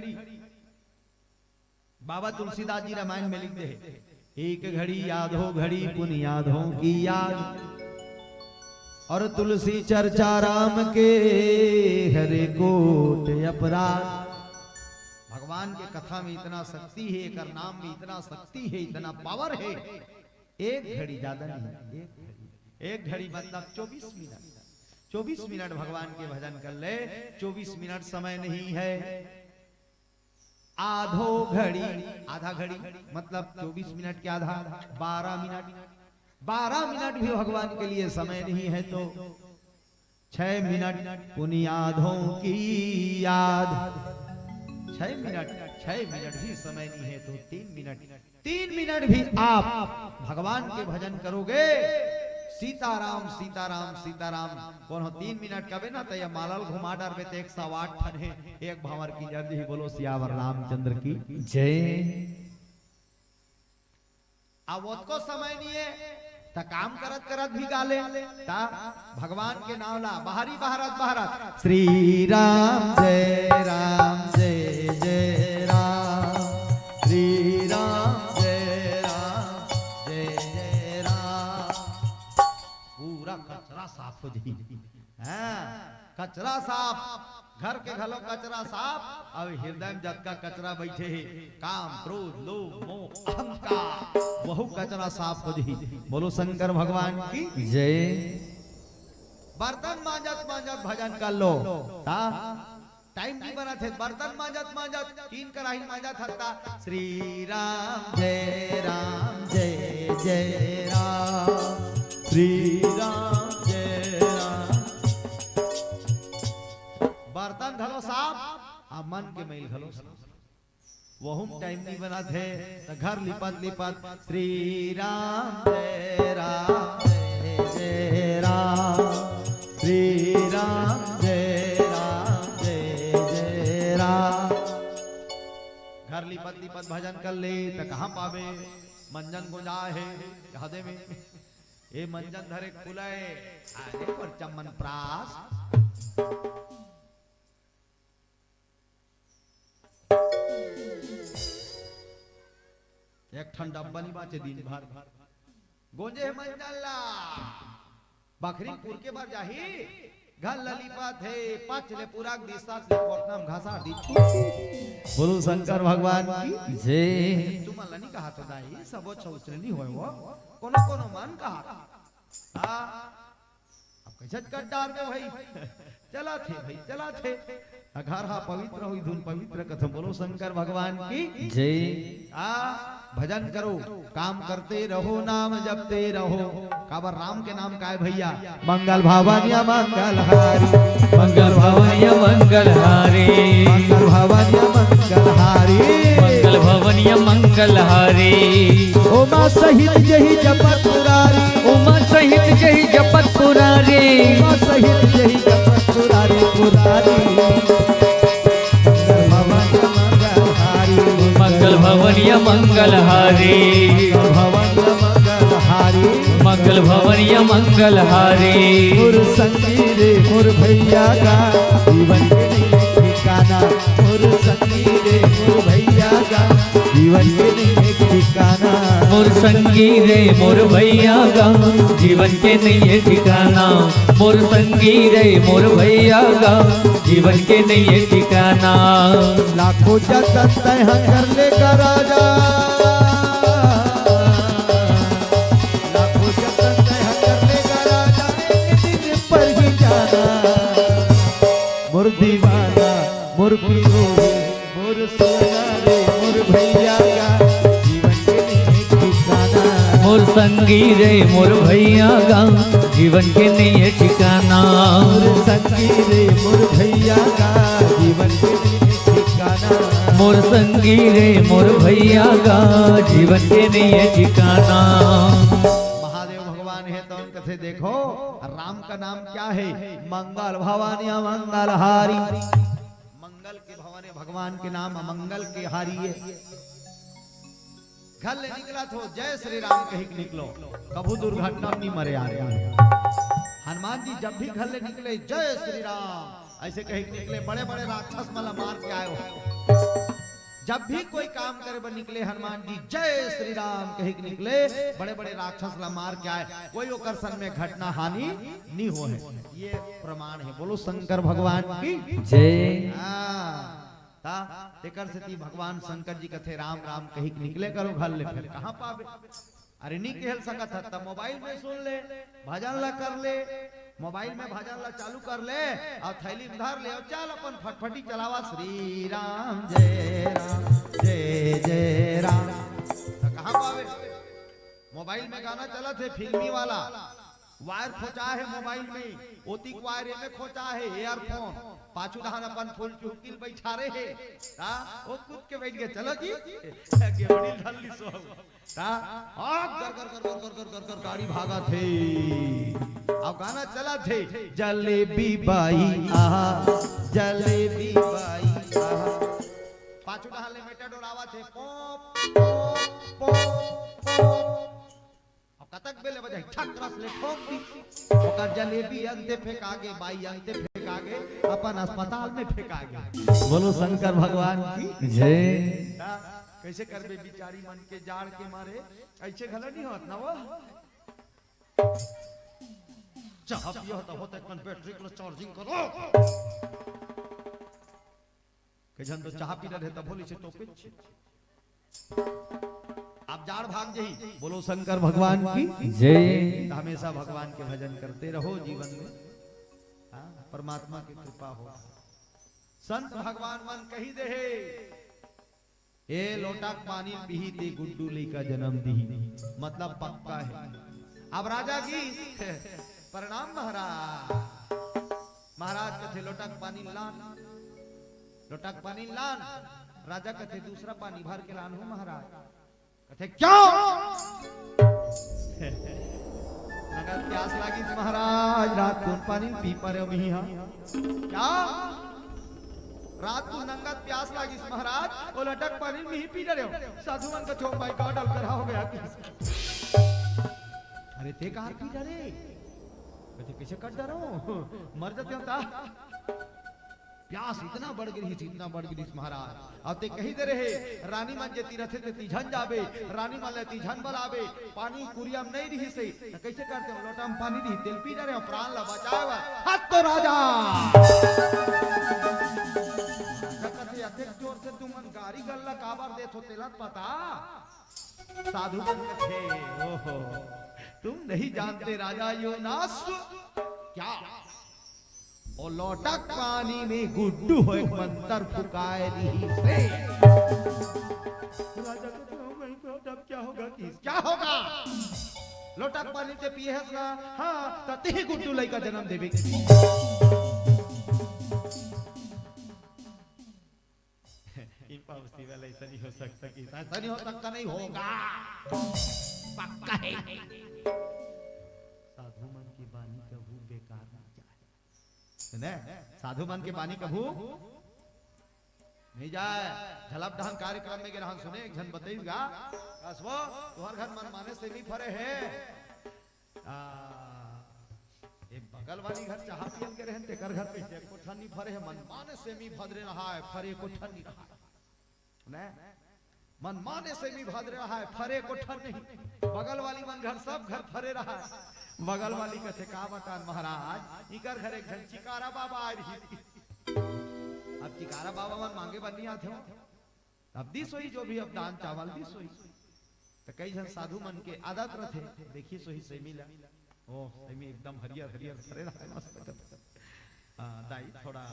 बाबा तुलसीदास जी रामायण में लिख दे, एक घड़ी याद हो घड़ी पुन याद हो की याद, और तुलसी चर्चा राम के हरे कोट अपराध। भगवान के कथा में इतना शक्ति है, एकर नाम में इतना शक्ति है, इतना पावर है। एक घड़ी, ज्यादा नहीं, एक घड़ी, एक घड़ी मतलब चौबीस मिनट, चौबीस मिनट भगवान के भजन कर ले। चौबीस मिनट समय नहीं है, आधो घड़ी, आधा घड़ी मतलब चौबीस मिनट के आधा, बारह मिनट, बारह मिनट भी भगवान के लिए समय नहीं है तो छह मिनट पुन याद हो की याद, छह मिनट, छह मिनट भी समय नहीं है तो तीन मिनट, तीन मिनट भी आप भगवान के भजन करोगे, सीताराम सीताराम सीताराम, कोनो तीन मिनट कबे ना, त ये माला ल घुमा डारबे त एक सौ आठ ठन हे, एक भांवर की जय। बोलो सियावर रामचंद्र की जय। अब ओतको समय नहीं है, त काम करत करत भी गा ले। त भगवान के नाम ला बाहरी बहारत बहारत, श्री राम जय राम जय जय राम, श्री राम जय राम जय जय राम। पूरा कचरा साफ हो जाही। हाँ, कचरा साफ, घर के घलो कचरा साफ, अब हृदय में जतका कचरा बैठे हे, काम, क्रोध, लोभ, मोह, अहंकार, वहू कचरा साफ हो जाही। बोलो शंकर भगवान की जय। बर्तन मांजत मांजत भजन कर लो, ता टाइम नहीं बनत हे, बर्तन मांजत मांजत, तीन कराही मांजत हत्ता, श्री राम जय राम जय जय राम, श्री राम जय राम। बर्तन घलो साफ, आ मन के मैल घलो साफ। वहू म टाइम नहीं बनत हे, त घर लिपत लिपत श्री राम जय राम जय जय राम, श्री राम जय राम जय जय राम। घर लिपत लिपत भजन कर ले त कहाँ पाबे? मंजन गोंजा हे, कह दे में। ए मंजन धरे खुलय, आगे पर चमन प्रास। एक ठन डब्बा नहीं बाचे दिन भर। गोंजे हे मंजन ला। बखरी पुरके बर जाही। घर ल लिपत हे, पाछ ले पुराक दिस, सात ले कोटना म घासा दी। बोलो शंकर भगवान की जय। तुमन ल नहीं कहा तो दाई, सबो छौसरे नहीं होय वो। कोनो कोनो मन कहा। हाँ। अब कैसे कर डार दे भाई? चला थे भाई, चला थे। घर हा पवित्र होई, धुन पवित्र कथम। बोलो शंकर भगवान की जय। आ, भजन करो, काम करते रहो, नाम जपते रहो। काबर राम के नाम काय भैया? मंगल भवन या मंगल हारी, मंगल भवन या मंगल हारी, मंगल भवन या मंगल हारी, मंगल भवन या मंगल हारी। उमा सहित जही जपत पुरारी, उमा सहित जही जपत पुरारी, उमा सहित जही जपत पुरारी, पुरारी। मंगल भवन या मंगल हारी, मंगल भवन या मंगल हारी, मंगल भवन या मंगल हारी। मोर संगी रे मोर भैया गा, जीवन के नहीं है ठिकाना। मोर संगी रे मोर भैया गा, जीवन के नहीं है ठिकाना। मोर संगी रे मोर भैया गा, जीवन के नहीं है ठिकाना। मोर संगी रे मोर भैया गा, जीवन के नहीं है ठिकाना। लाखों जतन तय कर लेगा राजा, मोर गोरी, मोर सोना रे, मोर भैया का जीवन के नइये ठिकाना। मोर संगी रे, मोर भैया का जीवन के नइये ठिकाना। मोर संगी रे, मोर भैया का जीवन के नइये ठिकाना। मोर संगी रे, मोर भैया का जीवन के नइये ठिकाना। महादेव भगवान हे तो कथे, देखो, राम का नाम क्या है? मंगल भवन या मंगलहारी। मंगल के भवन हे भगवान के नाम, अमंगल के हारी हे। घर ले निकलत हो, जय श्री राम कहिक निकलो, कभू दुर्घटना में नइ मरे आदमी। हनुमान जी जब भी घर ले निकले, जय श्री राम अइसे कहिक निकले, बड़े बड़े राक्षस मन ला मार के आए हो। जब भी कोई काम करे बर निकले हनुमान जी, जय श्री राम कहिक निकले, बड़े बड़े राक्षस ला मार के आए, कोई ओकर संग में घटना हानि नइ होहे। ये प्रमाण हे। बोलो शंकर भगवान की जय। हाँ, ता तेकर सेती भगवान शंकर जी कथे, राम राम कहिक निकले करो घर ले, फेर कहाँ पाबे? अरे, नइ कहल सकत ह, त मोबाइल में सुन ले, भजन ला कर ले, मोबाइल में भजन ला चालू कर ले, अउ थैली में धर ले, अउ चल अपन फटफटी चलावा, श्री राम जय राम जय जय राम। त कहाँ पावे? मोबाइल में गाना चलत हे, फिल्मी वाला, वायर खोचा हे मोबाइल में, ओतिक वायर एमे खोचा हे, ईयरफोन, पाछू डहान अपन फुल चुहकिल बइठारे हे, ता ओ कूद के बइठ गे, चलो जी, गेवड़ी धर ली सो। ता, आ, गर, गर, गर, गर, गर, गर, गर, गर, गाड़ी भागत हे। अब गाना चलत हे, जलेबी बाई, आहा, जलेबी बाई, आहा। पाछू डहान ले मेटाडोर आवत हे, पोप, पोप, पोप, पोप। अब कतक बेले बजाई, ठकरस ले ठोक दी। ओकर जलेबी अंते फेंका गे, बाई अंते फेंका गे, अपन अस्पताल में फेंका गे। बोलो शंकर भगवान की जय। ता, कइसे करबे बिचारी मन के जाड़ के मारे, अइसे घला नइ होत ना वो। चाह पियो त होते कन बैटरी को चार्जिंग करो। कइझन तो चाह पी रहे तब होली से टोपे छे। आप जाड़ भाग जही, बोलो शंकर भगवान की जय। त हमेशा भगवान के भजन करते रहो जीवन में। हाँ, परमात्मा की कृपा हो। संत भगवान मन कही दे हे, ए लोटा के पानी पीही ते गुड्डू लइका जन्म दीही, मतलब पक्का हे। अब राजा की प्रणाम महाराज। महाराज कथे, लोटा के पानी लान, लोटा के पानी लान। राजा कथे, दूसरा पानी भर के लान हो महाराज। कथे, क्यों? नंगत प्यास लागिस महाराज, रात कुन पानी पी परे मिही हा। क्या? रात कुन नंगत प्यास लागिस महाराज, ओ लोटा के पानी मिही पी डरेंव। साधु मन कथे, "Oh my God, अब करा हो गया।" अरे ते कहाँ पी डरे? कथे, "कइसे कर डरेंव? मर जातेंव ता।" प्यास इतना बढ़ गे रिहिस, इतना बढ़ गे रिहिस महाराज। अउ ते कही दे रहे, रानी मन जेती रथे तेती झन जाबे, रानी मन ल एती झन बलाबे। पानी कुरिया म नइ रिहिस हे, त कइसे करतेंव? लोटा म पानी रिहिस, तेला पी डरेंव, प्राण ल बचाए बर। हत तो राजा! त कथे, अतेक जोर से तुमन गारी गल्ला काबर देथो, तेला पता? साधु मन कथे, "ओहो, तुम नहीं जानते राजा यो नास क्या? ओ लोटा के पानी में गुड्डू हो एक मंतर फुकाए रिहिस हे।" राजा कथे, "Oh my God, अब क्या होगा कि क्या होगा? लोटा के पानी ते पिए हस ना, हाँ, त तिही गुड्डू लइका जन्म देबे।" Impossible, ऐसा नहीं हो सकता कि ऐसा नहीं हो सकता, नहीं होगा, पक्का है। साधु मन के बानी कभू बेकार नहीं जाए, है ना? साधु मन के बानी कभू नहीं जाए। झलप ढान कार्यक्रम में गे रहन सुने, एक झन बतइस गा, "कस वो, तुहर घर मन माने सेमी फरे हे।" आ, ए बगल वाली घर चाहा पियन के रहन, तेकर घर कइसे एको ठन नी फरे हे, मनमाने सेमी भदरे रहाय, फरे एको ठन नी रहाय। ने? मनमाने सेमी भदरे रहाय, फरे एको ठन नहीं। बगल वाली मन घर, सब घर फरे रहाय। बगल वाली कथे, "का बतान महाराज, इकर घर एक झन चिकारा बाबा आय रहिस।" अब चिकारा बाबा मन मांगे बर नी आथे हो। अब दिस होही, जो भी अब दान चावल दिस होही। त कई झन साधु मन के आदत रथे, देखिस होही सेमी ला, ओ सेमी एकदम हरियर हरियर फरे रहे, मस्त कर। हाँ, दाई, थोड़ा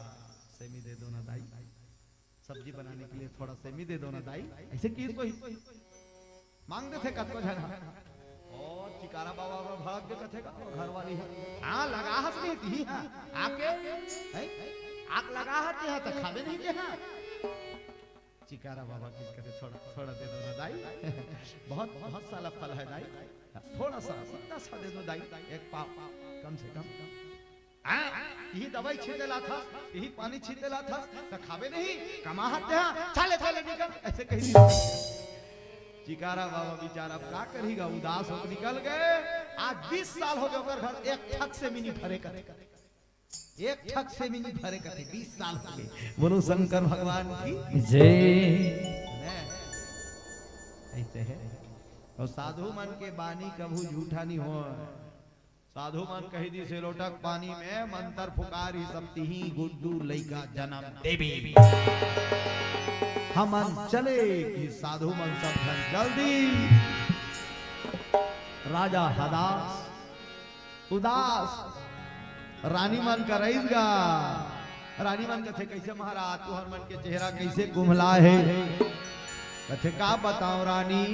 सेमी दे दो ना दाई। सब्जी बनाने के लिए थोड़ा सेमी दे दो ना दाई, ऐसे की कोई मांग देथे कतको झन ह। और चिकारा बाबा बर भड़क के कथे का, घर वाली ह, हाँ, लगा हस नहीं ती, हाँ, आके, हैं? आग लगा हस यहाँ तक खाबे नहीं के, हाँ। चिकारा बाबा की कथे, थोड़ा, थोड़ा दे दो ना दाई। बहुत, बहुत सारा फल है दाई, थोड़ा सा, इतना सा दे दो दाई, एक पाव, कम से कम। हाँ, यही दवाई छीटे ला था, यही पानी छीटे ला था, त खाबे नहीं, कमा हत्या, चले, चले निकल, ऐसे कह दिया। चिकारा बाबा बेचारा अब का करेगा, उदास हो निकल गए। आज बीस साल हो गए ओकर घर एक ठक सेमी नहीं भरे कथे, एक ठक सेमी नहीं भरे कथे, बीस साल हो गए। बोलो शंकर भगवान की जय। ऐसे है। और साधु मन के बानी कभू झूठा नहीं हो। साधु मन कही दिस हे, लोटक पानी में मंतर फुकार ही सब तिही गुड्डू लइका जनम देबे। हमन चले कि साधु मन सब झन जल्दी। राजा हदास उदास, रानी मन करइस गा। रानी मन कथे, कैसे महाराज, तुहर मन के चेहरा कैसे कुम्हला हे? कथे, का बताओ रानी,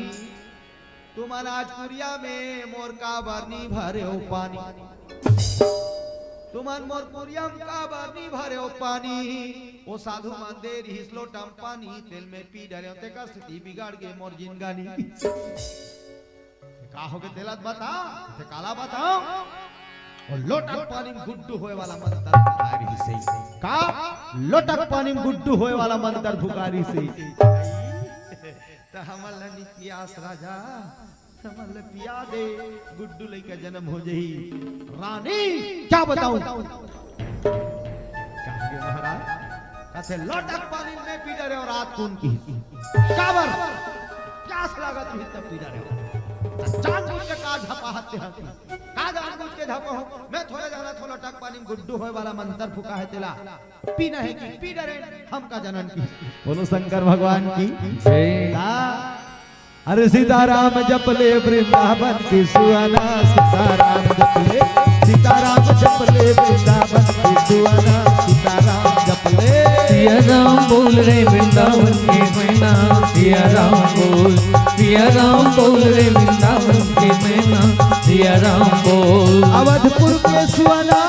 तुमन आज कुरिया में मोर काबर नी भरे हो पानी? तुमन मोर कुरिया में काबर नी भरे हो पानी? ओ साधु मन दे रिहिस लोटम पानी, तेल में पी डरे हो, तेकर स्थिति बिगड़ गे मोर जिनगानी। का हो गे तेला बता, ते काला बताओ? ओ लोटक पानी में गुड्डू होए वाला मंतर फुकारी से। का? लोटक पानी में गुड्डू होए वाला मंतर फुकारी से। त हमन ला नी पियास राजा, हमन ला पिया दे, गुड्डू लइका जनम हो जही। रानी, क्या बताऊं? कहा गे महाराज, कथे लोटक पानी में पी डरे हो रात कुन की। काबर? प्यास लागत ही तब पी डरे हो। त जानबूझ के का झपा हत्या हती? का जानबूझ के झपा हो? मैं थोड़े जाना थो लोटक पानी में गुड्डू होए वाला मंतर फुका हे तेला। पीना हे कि पी डरेन, हम का जनन की। बोलो शंकर भगवान की जय। का? अरे सीताराम जप ले वृंदावन के सुहाना, सीताराम जप ले, सीताराम जप ले वृंदावन के सुहाना, सीताराम जप ले। सिया राम बोल रे वृंदावन के मैना, सिया राम बोल, सिया राम बोल रे वृंदावन के मैना, सिया राम बोल। अवधपुर के सुहाना,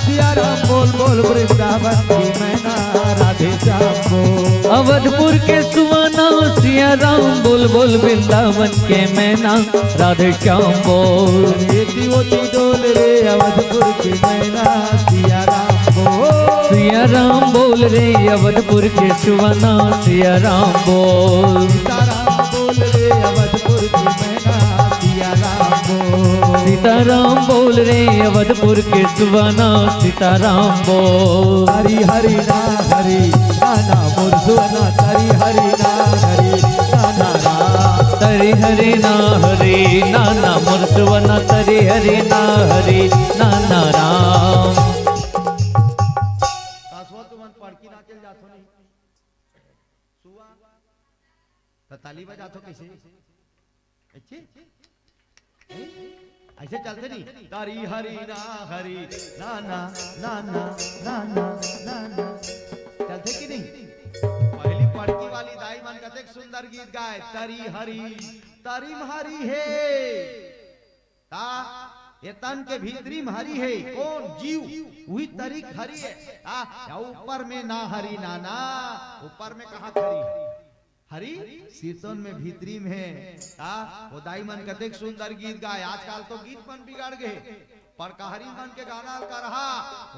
सिया राम बोल बोल वृंदावन की मैना, राधे श्याम बोल। अवधपुर के सुहाना, सिया राम बोल बोल वृंदावन के मैना, राधे श्याम बोल। एती ओती डोल रे अवधपुर की मैना, सिया राम बोल। सिया राम बोल रे अवधपुर के सुहाना, सिया राम बोल। सीताराम बोल रे अवधपुर की मैना, सिया राम बोल। सीताराम बोल रे अवधपुर के सुहाना, सीताराम बोल। हरी हरी ना हरी ना ना मोर सुहाना, हरी हरी ना हरी ना ना राम। हरी हरी ना हरी ना ना मोर सुहाना, हरी हरी ना हरी ना ना राम। कासवा तुमन पड़की नाचे ल जाथो नहीं? सुआ। त ताली बजाथो कैसे? ऐसे? ऐसे चलथे नहीं? तारी हरी ना हरी, ना ना, ना ना, ना ना, ना ना। चलथे कि नहीं? पहली पड़की वाली दाई मन कतेक सुंदर गीत गाए, तारी हरी, तारी म हरी हे। ता ये तन के भीतरी म हरी हे, कौन? जीव, उही तरी के हरी हे। ता या ऊपर में ना हरी ना ना, ऊपर में कहाँ हरी? हरी सिरतोन में भीतरी में हे। ता ओ दाई मन कतेक सुंदर गीत गाए। आजकल तो गीत मन बिगड़ गे, पड़कहरी मन के गाना ल करहा।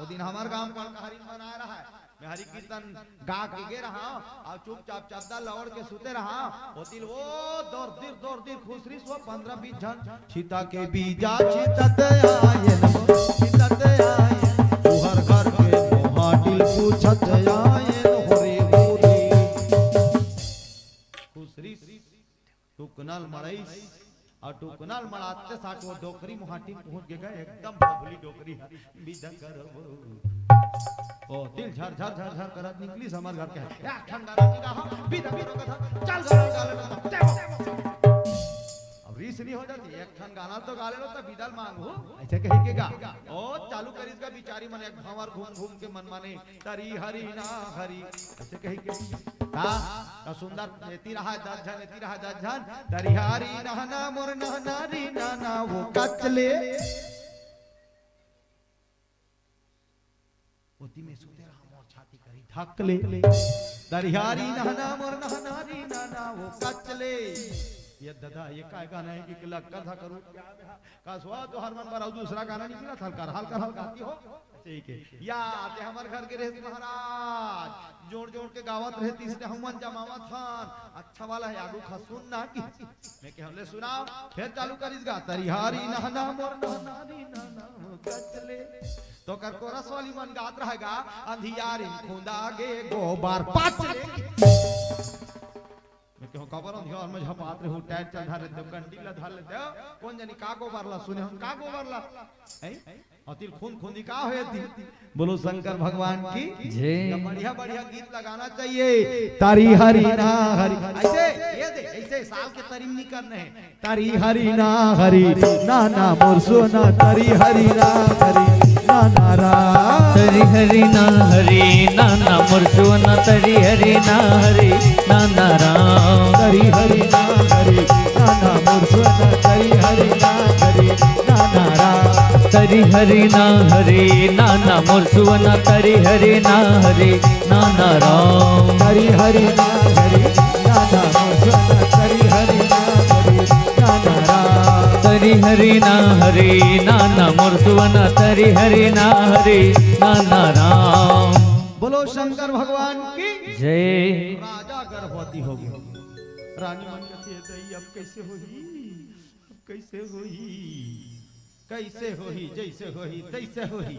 ओ दिन हमर गांव पड़कहरी मन आए रहा, मैं हरि कीर्तन गा के गे रहा, अउ चुपचाप चद्दर ल ओढ़ के सुते रहा। ओती ले ओ दौर दिर, दौर दिर खुसरिस ओ पंद्रह बीस झन। चिता के बीजा चितत आयेन, चितत आयेन, तुहर घर के मोहाटिल पूछत आयेन, होरी होरी। खुसरिस टुकना ल मड़ाइस, अउ टुकना ल मड़ाते साथ ओ डोकरी मोहाटी पहुंच गे, एकदम बबली डोकरी ह, बिदा करबो। ओ, दिल झर झर झर झर करत निकलिस हमर घर के। एक ठन गाना निकाल, बिदा करो कथा, चल गाना निकाल ले, ते हो। अब रिस नहीं हो जाती, एक ठन गाना तो गा ले लो, तब बिदा ल मांगहूं, अइसे कहिके गा। ओ, चालू करिस गा बिचारी मन एक भंवर घूम घूम के मन माने, तरी हरी ना हरी, अइसे कहिके। का, का सुंदर, एती रहा दस झन, एती रहा दस झन, तरी हरी ना ना मोर ना ना री ना ना वो कचले। ओती में सुते रहा मोर छाती करी धकले। तरी हरी ना ना मोर ना ना री ना ना वो कचले। ये दादा, ये काय गाना हे कि लक्कर था करू? का सुआ तो हर मन बर अउ दूसरा गाना निकला था, हल्का, हल्का, हल्का आती हो। ठीक है। या, ते हमर घर के रहे महाराज, जोड़ जोड़ के गावत रहे, तीसरे हमन जमावत हन। अच्छा वाला हे, आगू खा सुन ना कि। मैं कहे, "ले सुनाओ।" फिर चालू करिस गा, "तरी हरी ना ना मोर ना ना री ना ना वो कचले।" तो कर कोरस वाली मन गात रहेगा, "अंधियारी खुंदा गे गोबर पाचले।" मैं कहूँ, "काबर अंधियार में झपात रहे हो, टायर चल धर लेते हो, कंडी ला धर लेते हो, कौन जानी का गोबर ला सुने हो, का गोबर ला?" हैं? अउ तेला खुंद खुंदी का होय ती? बोलो शंकर भगवान की जय। बढ़िया बढ़िया गीत लगाना चाहिए। तरी हरी ना हरी, अइसे, ये दे, अइसे साल के तरी में नहीं करना हे। तरी हरी ना हरी, ना ना मोर सोना, तरी हरी ना हरी, ना ना राम। तरी हरी ना हरी, ना ना मोर सोना, तरी हरी ना हरी, ना ना राम। तरी हरी ना हरी, ना ना मोर सोना, तरी हरी ना हरी, ना ना राम। तरी हरी ना हरी, ना ना मोर सुवना, तरी हरी ना हरी, ना ना राम। तरी हरी ना हरी, ना ना मोर सोना, तरी हरी ना हरी, ना ना राम। तरी हरी ना हरी, ना ना मोर सुवना, तरी हरी ना हरी, ना ना राम। बोलो शंकर भगवान की जय। राजा गर्भवती हो गे। रानी मन कथे, "दई, अब कइसे होही? अब कइसे होही? कइसे होही? जइसे होही, तइसे होही।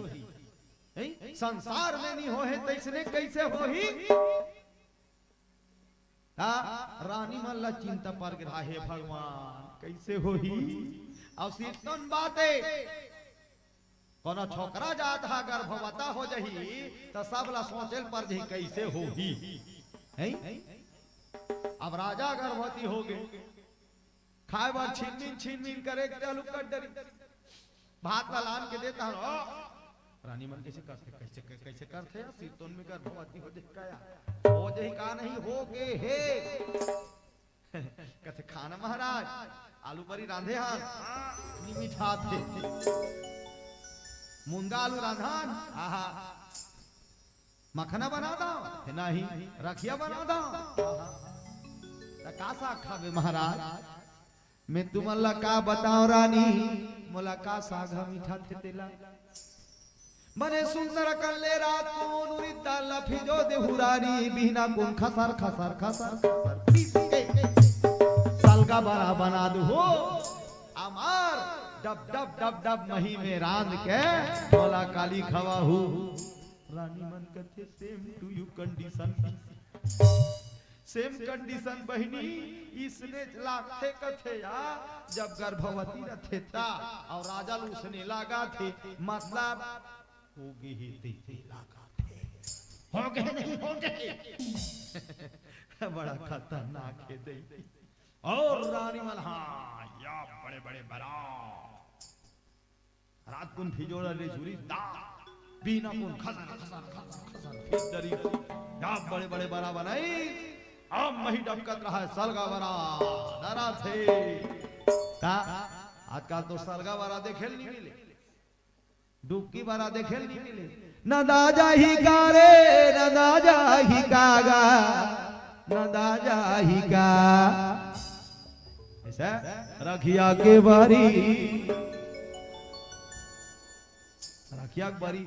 हैं? संसार में नहीं होहे, तइसने कइसे होही?" त रानी मन ला चिंता पर गे, "हे भगवान, कइसे होही?" अउ सिरतोन बात हे, कोनो छोकरा जात ह गर्भवता हो जही, त सब ला सोचे ल पर जही, कइसे होही? हैं? अब राजा गर्भवती हो गे, खाए बर छिनमिन छिनमिन करे के चालू कर डरी। भात ला लान के देत हन, ओ, रानी मन कइसे करथे, कइसे, कइसे करथे यार, सिरतोन में गर्भवती हो जही का यार? हो जही का नहीं, हो गे हे। कथे, "खाना महाराज, आलू बरी रांधे हन, नी मिठाथे। मुनगा आलू रांधन, आहा। मखना बना दंव, हे नहीं, रखिया बना दंव, आहा। त का साग खाबे महाराज?" "मैं तुमन ला का बताओं रानी, मोला का साग ह मिठाथे तेला।" बने सुंदर अकन ले रात कुन उरित दाल ला फिजो देहू रानी, बिहना कुन खसर, खसर, खसर, खसर, पीस के सलगा बरा बना देहू। अमार डब, डब, डब, डब मही में रांध के मोला काली खवाहू। रानी मन कथे, "Same to you condition।" Same condition बहिनी, इसने लागथे कथे या, जब गर्भवती रथे ता, अउ राजा ल उसने लागथे, मतलब, हो गे हे तइसे लागथे। हो गे नहीं, हो गे। बड़ा खतरनाक हे दई। अउ रानी मन, हाँ, या बड़े-बड़े बरा। रात कुन फिजोला ले जुरी दाल, बिहना कुन खसर, खसर, खसर, खसर, फिर डरी। या बड़े-बड़े बरा बनाइस, अब मही डबकत रहा सलगा बरा, डरा थे। का? आजकल तो सलगा बरा देखे ल नहीं मिले, डुबकी बरा देखे ल नहीं मिले। नंदा जाही का रे, नंदा जाही का गा, नंदा जाही का। अइसे रखिया के बारी, रखिया के बारी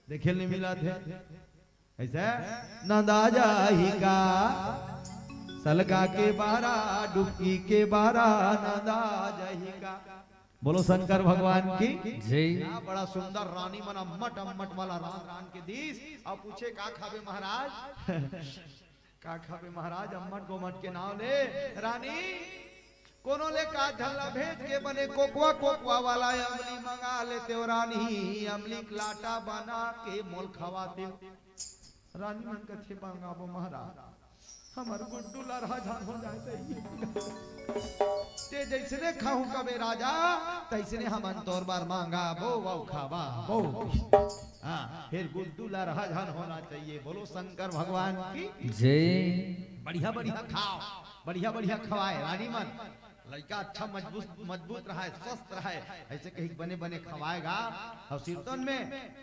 देखे ल नहीं मिलत हे। अइसे नंदा जाही का, सलगा के बरा, डुबकी के बरा, नंदा जाही का। बोलो शंकर भगवान की जय। क्या बड़ा सुंदर रानी मन अम्मट अम्मट वाला रांध रांध के दीस। अब पूछे, "का खाबे महाराज?" "का खाबे महाराज, अम्मट गोमट के नाव ले।" रानी, कोनो ले का झन ला भेज के बने कोकवा कोकवा वाला अमली मंगा लेते हो रानी, अमली के लाटा बना के मोल खवाते। रानी मन कथे, "मंगाबो महाराज।" हमर गुड्डू लरहा झन हो जाए तइसे। ते जइसने खाहूं कबे राजा, तइसने हमन तोर बर मांगा बो, बो खावा बो। हाँ, फेर गुड्डू लरहा झन होना चाहिए। बोलो शंकर भगवान की जय। बढ़िया बढ़िया खाव, बढ़िया बढ़िया खवाए रानी मन। लइका अच्छा मजबूत मजबूत रहय, स्वस्थ रहय, अइसे कहिके बने बने खवाए गा। अउ सिरतोन में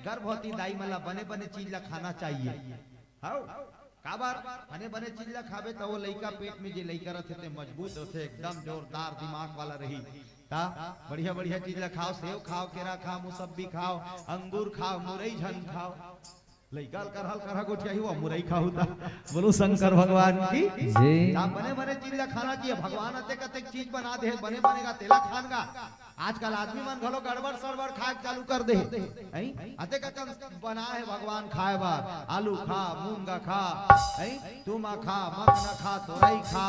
गर्भवती दाई मन ला बने बने चीज ला खाना चाहिए। हव, काबर? बने बने चीज ला खाबे त वो लइका पेट में जे लइका रथे ते मजबूत रथे, एकदम जोरदार दिमाग वाला रही। ता बढ़िया बढ़िया चीज ला खाव, सेव खाव, केरा खाव, मुसब्बी खाव, अंगूर खाव, मुरई झन खाव। लइका हल्कर हल्कर हा गोठियाही, वो मुरई खाहू ता। बोलो शंकर भगवान की जय। ता बने बने चीज ला खाना चाहिए। भगवान अतेक अतेक चीज बना दे, बने बने का तेला खान गा। आजकल आदमी मन घलो गड़बड़ सड़बड़ खाए के चालू कर दे। हैं? अतेक अकन बना हे भगवान खाए बर, आलू खा, मूंगा खा, हैं? तुमा खा, मखना खा, तोरई खा,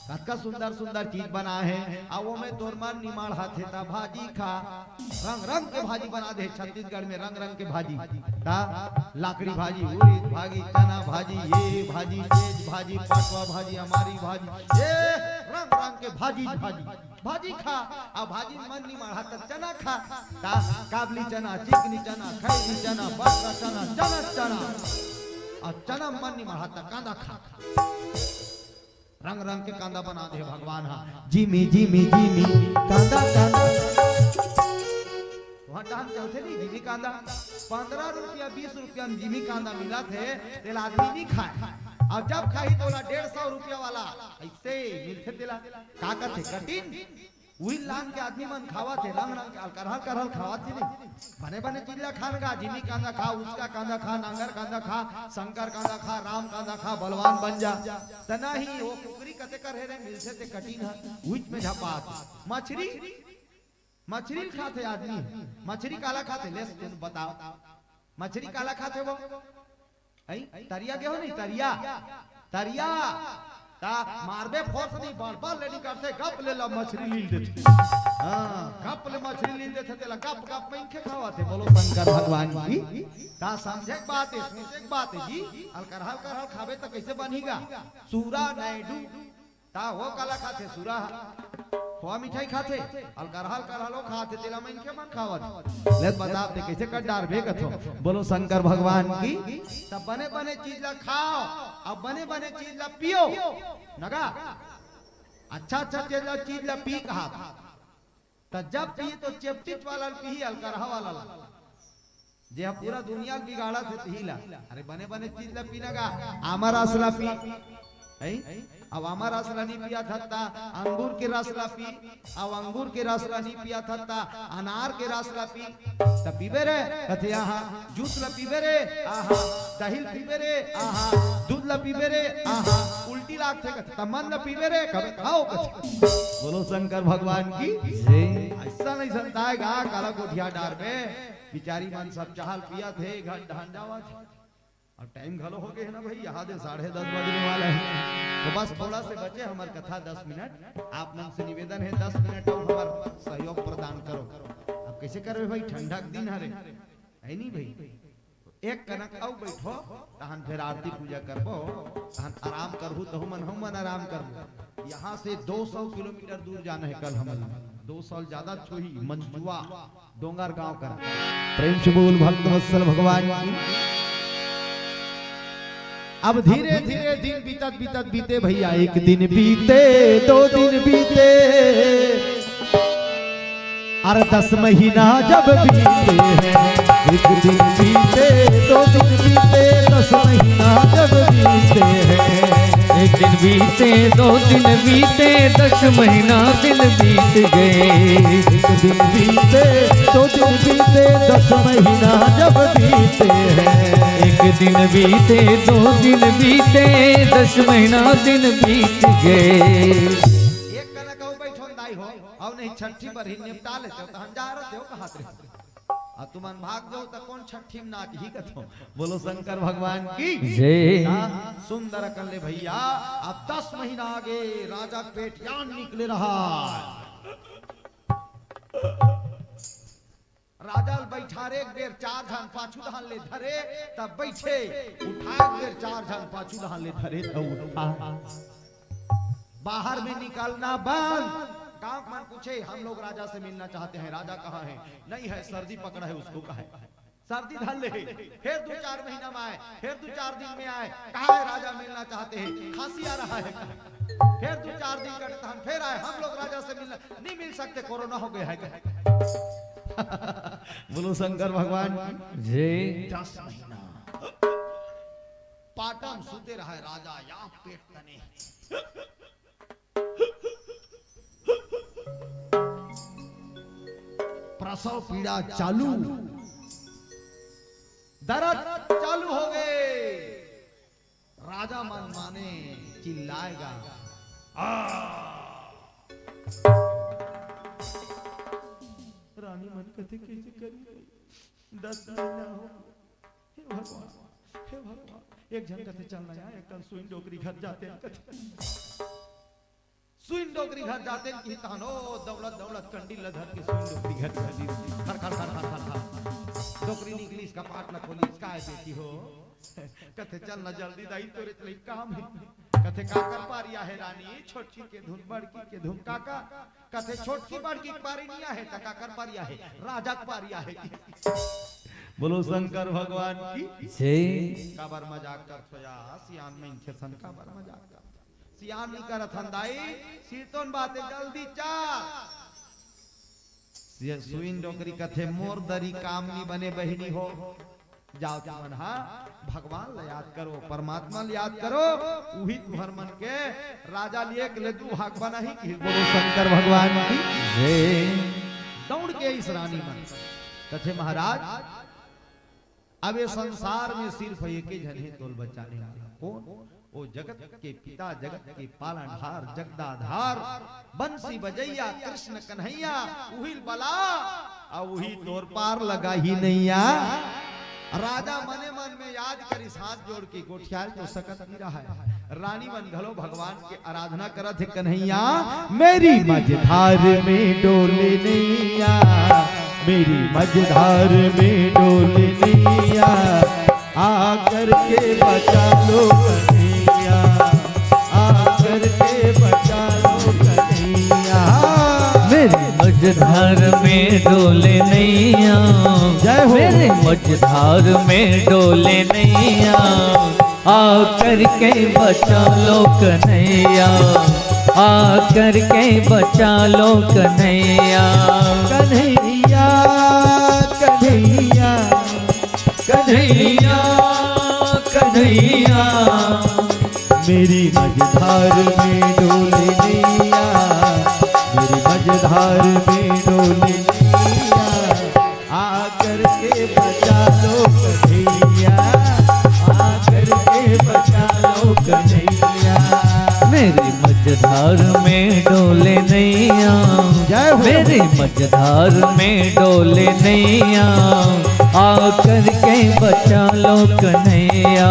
कतका सुंदर सुंदर चीज बना हे। आ वो में तोर मन निमाड़ हाथे ता भाजी खा, रंग रंग के भाजी बना दे। छत्तीसगढ़ में रंग रंग के भाजी, ता लाकड़ी भाजी, उरीद भाजी, चना भाजी, ये भाजी, चेज भाजी, पटवा भाजी, अमारी भाजी, ये रंग रंग के भाजी भाजी। भाजी खा, अउ भाजी मन निमाड़ हाथे त चना खा। का, काबली चना, चिकनी चना, खैनी चना, बटरा चना, चना, चना। अउ चना मन निमाड़ हाथे त कांदा खा। रंग रंग के कांदा बना दे भगवान हा। जिमी, जिमी, जिमी, कांदा, कांदा। वहाँ डाहन चलथे नहीं, जिमी कांदा। पन्द्रह रुपया, बीस रुपया में जिमी कांदा मिलथे, तेला आदमी नहीं खाए। अउ जब खाही, तोला डेढ़ सौ रुपया वाला अइसे मिलथे, तेला का कथे, कटिन। उही लान के आदमी मन खावत हे, रंग रंग के अलकरहा अलकरहा खावत हे नहीं। बने बने चीज ला खान गा, जिमी कांदा खा, उसका कांदा खा, नांगर कांदा खा, शंकर कांदा खा, राम कांदा खा, बलवान बन जा। त नहीं, वो कुकरी कते कर हे रे, मिलथे ते कटिन ह, उहिच में झपात। मछरी, मछरी ल खाथे आदमी, मछरी काला खाथे, ले तुम बताओ। मछरी काला खाथे वो? अई, तरिया गे हो नहीं, तरिया, तरिया। ता मारबे फोर्स नहीं, बड़ बड़ लेडी करथे, गप ले ला मछरी लील देथे। हाँ, गप ले मछरी लील देथे, तेला गप गप में इनके खावत हे। बोलो शंकर भगवान की। ता समझे के बात हे, सोचे के बात हे जी। अलकरहा अलकरहा खाबे त कइसे बनही गा? सूरा नायडू। ता हो काला खाथे, सूरा ह। खोआ मिठाई खाथे, अलकरहा अलकरहा लो खाथे, तेला मनखे मन खावत। ले बताब ते कइसे कर डारबे कथो। बोलो शंकर भगवान की। तब बने बने चीज ला खाव, अब बने बने चीज ला पियो। नगा, अच्छा अच्छा चीज ला, चीज ला पी कहा। त जब पी तो चेपटिच वाला ल पीही, अलकरहा वाला ला। जे ह पूरा दुनिया ल बिगाड़त हे, तिही ला। अरे बने बने चीज ला पीना गा, आमा रस ला पी, हैं? अब आमा रस ला नहीं पिया थत्ता, अंगूर के रस ला पी। अब अंगूर के रस ला नहीं पिया थत्ता, अनार के रस ला पी। त पीबे रे, कथे आहा, जूस ला पीबे रे, आहा, दही ला पीबे रे, आहा, दूध ला पीबे रे, आहा, उल्टी लागथे कथे, त मन ला पीबे रे, कबे खाओ कथे। बोलो शंकर भगवान की। जय। अइसन अइसन ताय गा, काला गोठिया डारबे। बिचारी मन सब चाह ल पियत हे, घर ढांडा जावत हे। अब टाइम घलो हो गए हे ना भाई, यहाँ दे साढ़े दस बजने वाला हे। तो बस थोड़ा से बचे हमर कथा दस मिनट। आप मन से निवेदन हे, दस मिनट अउ हमर सहयोग प्रदान करो। अब कइसे करबे भाई, ठंडा के दिन हरे, हे नहीं भाई? एक कनक अउ बैठो, तहन फेर आरती पूजा करबो, तहन आराम करहू, तहू मन, हम मन आराम करबो। यहाँ से दो सौ किलोमीटर दूर जाना हे कल हमन, दो सौ ज्यादा छोही, मंजुआ डोंगर गांव का। प्रेम से बोल भक्त वत्सल भगवान की। अब धीरे धीरे दिन बीतत बीतत बीते भैया, एक दिन बीते, दो दिन बीते, अरे दस महीना जब बीते हैं, एक दिन बीते, दो दिन बीते, दस महीना जब बीते हैं। एक दिन बीते, दो दिन बीते, दस महीना दिन बीत गए। एक दिन बीते, दो दिन बीते, दस महीना जब बीते हैं। एक दिन बीते, दो दिन बीते, दस महीना दिन बीत गए। एक कनक अउ बैठो न दाई हो, अउ नहीं छठी बर ही निपटा लेते हो, तो हम जा रहे हो कहाँ से? अउ तुमन भाग जाओ त कोन छठी में नाचही कथो। बोलो शंकर भगवान की जय। हाँ, सुंदर अकन ले भैया, अब दस महीना आगे राजा के पेट यान निकले रहा। राजा ल बइठारे एक बेर चार झन पाछू धान ले धरे, तब बइठे, उठाए एक बेर चार झन पाछू धान ले धरे, तब उठा। बाहर में निकलना बंद। गांव के मन पूछे, "हम लोग राजा से मिलना चाहते हैं, राजा कहाँ है?" "नहीं है, सर्दी पकड़ा है उसको," कहा है। सर्दी धर ले, फिर दू चार महीना में आए, फिर दू चार दिन में आए, "कहाँ है राजा, मिलना चाहते हैं, खांसी आ रहा है।" फिर दू चार दिन कटता हम, फिर आए, "हम लोग राजा से मिलना नहीं, मिल सकते, कोरोना हो गया है।" बोलो शंकर भगवान की। जी। दस महीना पाटा म सुते रहे राजा, या पेट तने। प्रसव पीड़ा चालू, दर्द चालू हो गए। राजा मन माने चिल्लाएगा, "आ!" रानी मन कथे, "कैसे करी? दस महीना हो।" हे भगवान, हे भगवान, एक झन कथे, "चल ना यार, एक ठन सुइन डोकरी घर जाते हैं," कथे। सुइन डोकरी घर जाते हैं कि तहन ओ दौड़त दौड़त कंडील ल धर के सुइन डोकरी घर चल दी। खर, खर, खर, खर, खर, खर। डोकरी निकलिस, कपाट ल खोलिस, "काय बेटी हो?" कथे, "चल ना जल्दी दाई, तोरे ले काम हे।" कथे, "काकर पारी आहे रानी, छोटकी के धुन, बड़की के धुन, काका?" कथे, "छोटकी बड़की के पारी नहीं आहे, त काकर पारी आहे? राजा के पारी आहे।" बोलो शंकर भगवान की। जय। काबर मजाक करथो या, सियान मनखे सन काबर मजाक करथो? सियान नहीं करत हन दाई, सिरतोन बात हे, जल्दी चा। ये सुइन डोकरी कथे, "मोर दरी काम नहीं बने बहिनी हो।" जाओ तुमन हा भगवान ल याद करो, परमात्मा ल याद करो, उही तुहर मन के राजा ल एक ले दू हाक बनाही कि। बोलो शंकर भगवान की। जय। दौड़ के इस रानी मन कथे, "महाराज, अब ये संसार में सिर्फ एके झन हे तोल बचाने वाला।" कौन? ओ जगत के पिता, जगत के पालनहार, जगदाधार, बंसी बजैया कृष्ण कन्हैया, उही ल बला, अउ उही तोर पार लगाही नैया। राजा मने मन में याद करिस, हाथ जोड़ के, गोठियाल तो सकत नहीं रहा है। रानी मन घलो भगवान के आराधना करत हे, "कन्हैया, मेरी मझधार में डोले नैया, मेरी मझधार में डोले नैया, आकर के बचा लो कन्हैया, आकर के बचा लो कन्हैया।" मेरी मझधार में डोले नैया, जय हो। मेरी मझधार में डोले नैया, आकर के बचा लो कन्हैया, आकर के बचा लो कन्हैया। कन्हैया, कन्हैया, कन्हैया, कन्हैया। मेरी मझधार में डोले नैया, मेरी मझधार में डोले नैया, आकर के बचा लो कन्हैया, आकर के बचा लो कन्हैया। मेरी मझधार में डोले नैया, जय हो। मेरी मझधार में डोले नैया, आकर के बचा लो कन्हैया,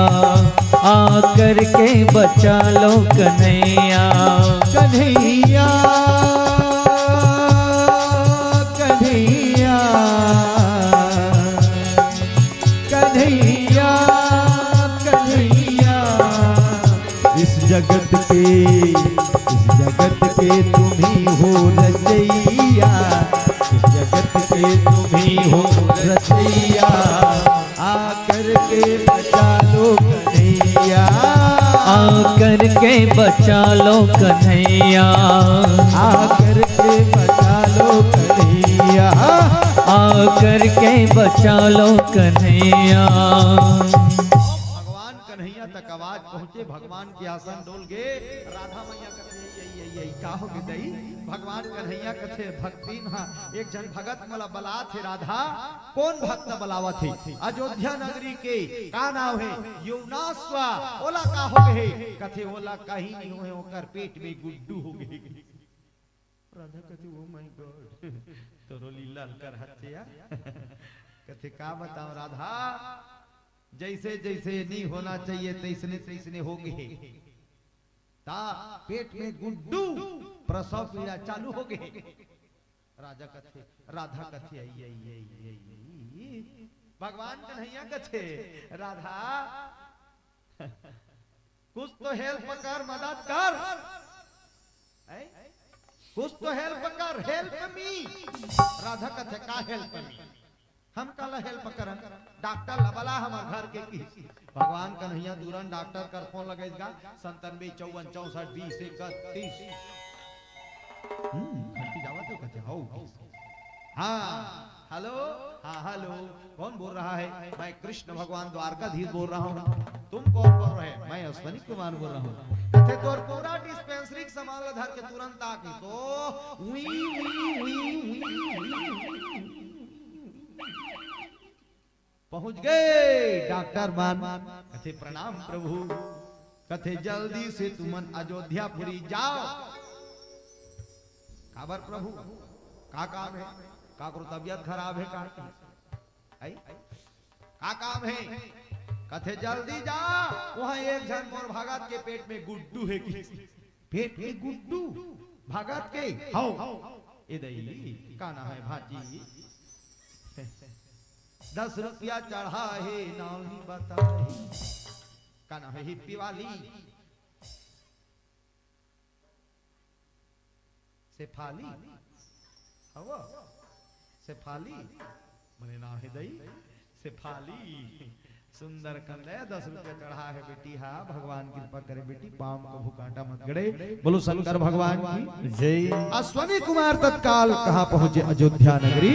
आकर के बचा लो कन्हैया। कन्हैया, कन्हैया, कन्हैया, कन्हैया। इस जगत के, इस जगत के तुम ही हो रचैया, इस जगत के तुम ही हो रचैया। आकर के बचा लो कन्हैया, आकर के बचा लो कन्हैया, आकर के बचा लो कन्हैया, आकर के बचा लो कन्हैया। भगवान कन्हैया तक आवाज पहुंचे, भगवान के आसन डोल गे। राधा मैया कथे, "यई, यई, यई, का हो गे दई?" भगवान कन्हैया कथे, "भक्तिन हा, एक झन भगत मोला बलात हे राधा।" "कौन भक्त बलावत हे?" "अयोध्या नगरी के।" "का नाव हे?" "युवनाश्व।" "ओला का हो गे?" कथे, "ओला कहीं नहीं होए, ओकर पेट में गुड्डू हो गे।" राधा कथे, "Oh my God, तोरो लीला कर हत्या।" कथे, "का बताओ राधा, जैसे जैसे नहीं होना चाहिए तैसने तैसने हो गे। ता पेट में गुड्डू, प्रसव पीड़ा चालू हो गे।" राजा कथे, राधा कथे, "आई, आई, आई, आई, आई।" भगवान कन्हैया कथे, "राधा, कुछ तो help कर, मदद कर, हैं? कुछ तो help कर, help me।" राधा कथे, "का help me? हम काला help करन? डॉक्टर ला बला हमर घर के।" किहिस भगवान कन्हैया तुरंत डॉक्टर कर फोन लगइस गा, संतानवे, चौवन, चौसठ, बीस, इकतीस। हम्म, खंती जावत हो कथे, "हौ।" हाँ, हेलो, हाँ, हेलो, कौन बोल रहा है? "मैं कृष्ण भगवान द्वारकाधीश बोल रहा हूँ।" "तुम कौन बोल रहे?" "मैं अश्वनी कुमार बोल रहा हूँ।" कथे, "तोर पूरा डिस्पेंसरी के सामान ला धर के तुरंत आ के।" तो उई, उई, उई, उई, उई। पहुंच गे डॉक्टर मन। कथे, "प्रणाम प्रभु।" कथे, "जल्दी से तुमन अयोध्यापुरी जाव।" "काबर प्रभु, का काम हे? काकरो तबियत खराब हे का?" आई? "का काम हे?" कथे, "जल्दी जा, वहां एक झन मोर भगत के पेट में गुड्डू हे।" कि पेट में गुड्डू भगत के? "हौ।" "ए दई, का नाम हे भांची?" "दस रुपया चढ़ा हे, नाम नहीं बताही।" "का नाम हे हिप्पी वाली?" "शेफाली।" "हौ शेफाली।" "बने नाम हे दई शेफाली।" सुंदर कन ले, "दस रुपया चढ़ा हे बेटी, हा भगवान कृपा करे बेटी, पाँव कभू कांटा मत गड़े।" बोलो शंकर भगवान की जय। अश्वनी कुमार तत्काल कहाँ पहुंचे? अयोध्या नगरी।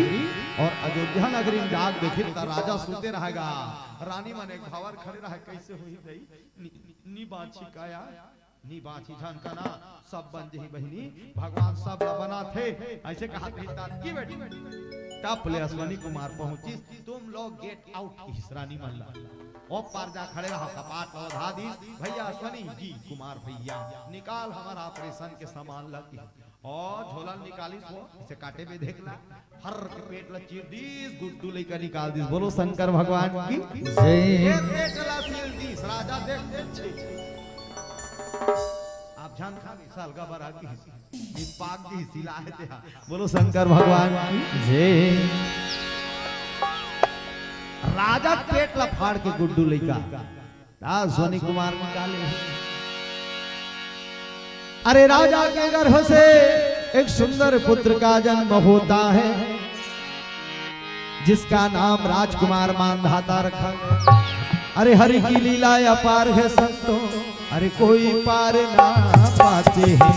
और अयोध्या नगरी में जाके देखिस त राजा सुते रहे गा, रानी मन एक भांवर खड़े रहे, "कइसे होही दई, नी, नी बांची का यार?" "नी बांची झन कना, सब बन जही बहिनी, भगवान सब ला बनाथे।" अइसे कहत रहिस त की बेटी, टप ले अश्वनी कुमार पहुंचिस, "तुम लोग get out" किहिस रानी मन ला। ओ पार जा खड़े रहा, कपाट ला ओढ़ा दिस, "भैया अश्वनी जी, कुमार भैया, निकाल हमर ऑपरेशन के सामान ला" किहिस। ओ झोला निकालिस, ओ अइसे काटे में देख ला, फर के पेट ला चीर दिस, गुड्डू लइका निकाल दिस। बोलो शंकर भगवान की जय। ये पेट ला सील दिस, राजा देख, देख, छी, छी। "आप झन खा नी, साल का बरा की, ये पाक की सिला हे तेहा।" बोलो शंकर भगवान की जय। राजा के पेट ला फाड़ के गुड्डू लइका, अश्वनी कुमार निकाले। अरे, राजा के गर्भ से एक सुंदर पुत्र का जन्म होता है, जिसका नाम राजकुमार मानधाता रखा। अरे, हरि की लीला अपार है संतों, अरे, कोई पार ना पाते हैं।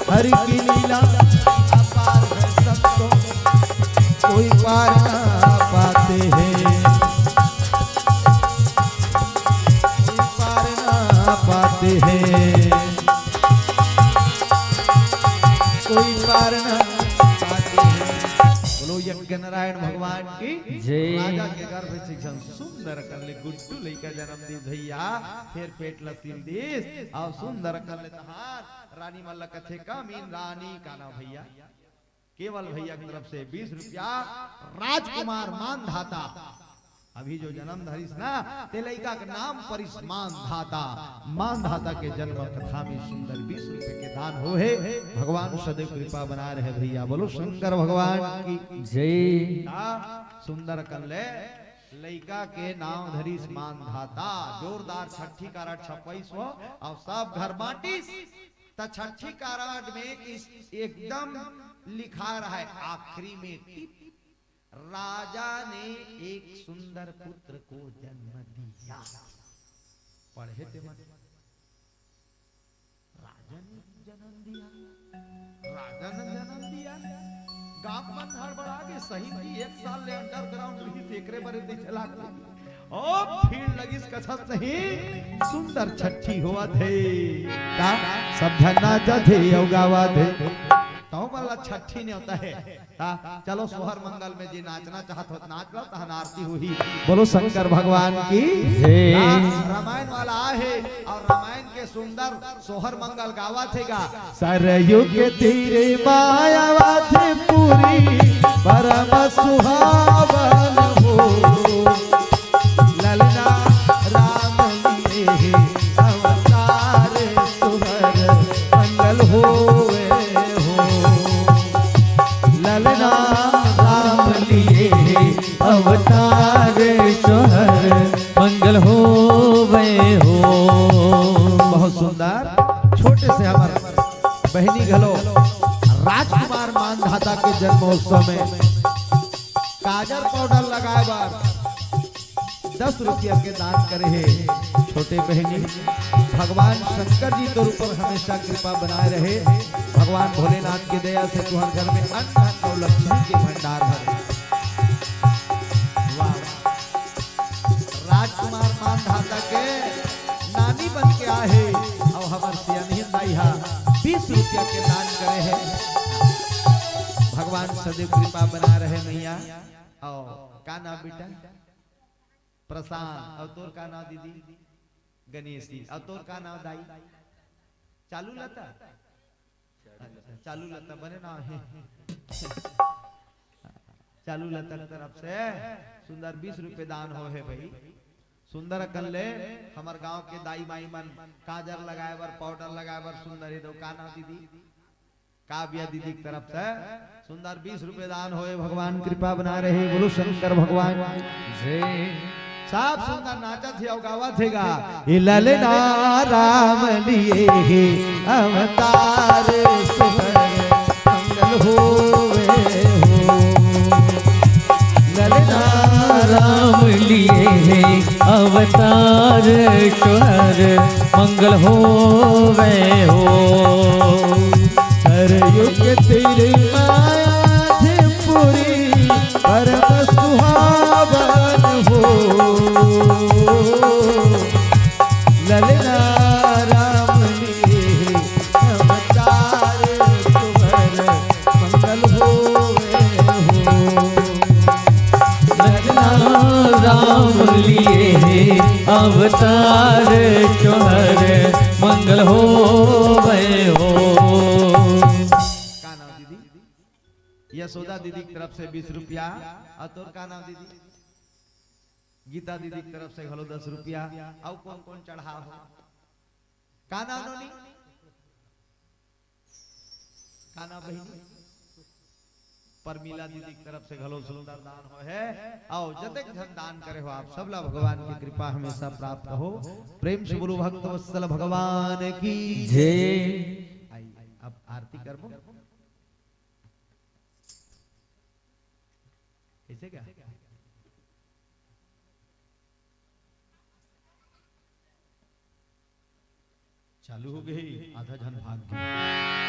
हरि की लीला अपार है संतों, कोई पार ना पाते हैं। कोई पार ना पाते हैं, कोई पार ना पाते हैं। बोलो यज्ञ नारायण भगवान की जय। राजा के गर्भ से एक झन सुंदर कन ले गुड्डू लइका जन्म दिस भैया, फेर पेट ला सील दिस, अउ सुंदर कन ले तहार रानी मन ला कथे कमीन रानी का नाम भैया? केवल भैया की तरफ से बीस रुपया, राजकुमार मानधाता। अभी जो जन्म धरिस ना, ते लइका के नाम परिस मानधाता। मानधाता के जन्म कथा में सुंदर बीस रुपये के दान होहे। भगवान सदैव कृपा बनाए रहे भैया। बोलो शंकर भगवान की जय। ता सुंदर कन ले लइका के नाम धरिस मानधाता। जोरदार छट्ठी कारड छपवाइस हो अउ सब घर बांटिस। त छट्ठी कारड में इस एकदम लिखा रहा है आखिरी में टिप, "राजा ने एक सुंदर पुत्र को जन्म दिया।" पढ़े ते मन, राजा ने जन्म दिया, राजा ने जन्म दिया। गांव मन हड़बड़ा गे, सही की एक साल ले अंडरग्राउंड रही, तेकरे बरे दे चला गए। ओ भीड़ लगिस कछस नहीं, सुंदर छट्ठी होवत हे। का सब झन नाचत हे अउ गावत हे। तहु मन ला छट्ठी नेवता हे। का चलो सोहर मंगल में जे नाचना चाहत हो, नाच लो, तहन आरती होही। बोलो शंकर भगवान की जय। का रामायण वाला आहे अउ रामायण के सुंदर सोहर मंगल गावत हे गा। सरयू के तीरे मायावत पुरी परम सुहावन हो। ललना राम लिए अवतार सुहर मंगल होवे हो। ललना से हमर बहिनी घलो राजकुमार मानधाता के जन्मोत्सव में काजर पाउडर लगाए बर दस रुपया के दान करे हे। छोटे बहिनी, भगवान शंकर जी तोर ऊपर हमेशा कृपा बनाए रहे। भगवान भोलेनाथ के दया से तुहर घर में अन्न धन अउ लक्ष्मी के भंडार भरे। वाह। राजकुमार मानधाता के नानी बन के आए हे, अउ हमर सियानहिन दाई हा बीस रुपया के दान करे हे। भगवान सदैव कृपा बना रहे मैया। अउ का नाम बेटा? प्रशांत। अउ तोर का नाम दीदी? गणेशी। अउ तोर का नाम दाई? चालू लता। अच्छा, चालू लता बने नाम हे। चालू लता के तरफ से सुंदर बीस रुपये दान हो हे भाई। सुंदर अकन ले हमर गांव के दाई माई मन काजर लगाए बर, पाउडर लगाए बर सुंदर हे। तो का नाम दीदी? काव्या दीदी की तरफ से सुंदर बीस रुपये दान होए। भगवान कृपा बना रहे। बोलो शंकर भगवान। जय। सब सुंदर नाचत हे अउ गावत हे गा। ये ललना राम लिए हे अवतार, सुभर मंगल होवे हो। ललना राम लिए हे अवतार, सुभर मंगल होवे हो। सरयू के तीर मायाधीपुरी परम सुहावन हो। ललना राम लिए अवतार, सुभर मंगल होवे हो। ललना राम लिए हे अवतार, सुभर मंगल होवे हो। का नाम दीदी? यशोदा दीदी की तरफ से बीस रुपया। अउ तोर का नाम दीदी? गीता दीदी की तरफ से घलो दस रुपया। अउ कौन कौन चढ़ा हो? का नाम नोनी? का नाम बहिनी? परमीला दीदी की तरफ से घलो सुंदर दान हो हे। अउ जतेक झन दान करे हो, आप सबला भगवान की कृपा हमेशा प्राप्त हो। प्रेम से बोलो भक्त वत्सल भगवान की जय। आई, अब आरती करबो। कैसे क्या? चालू हो गई, आधा झन भाग गए।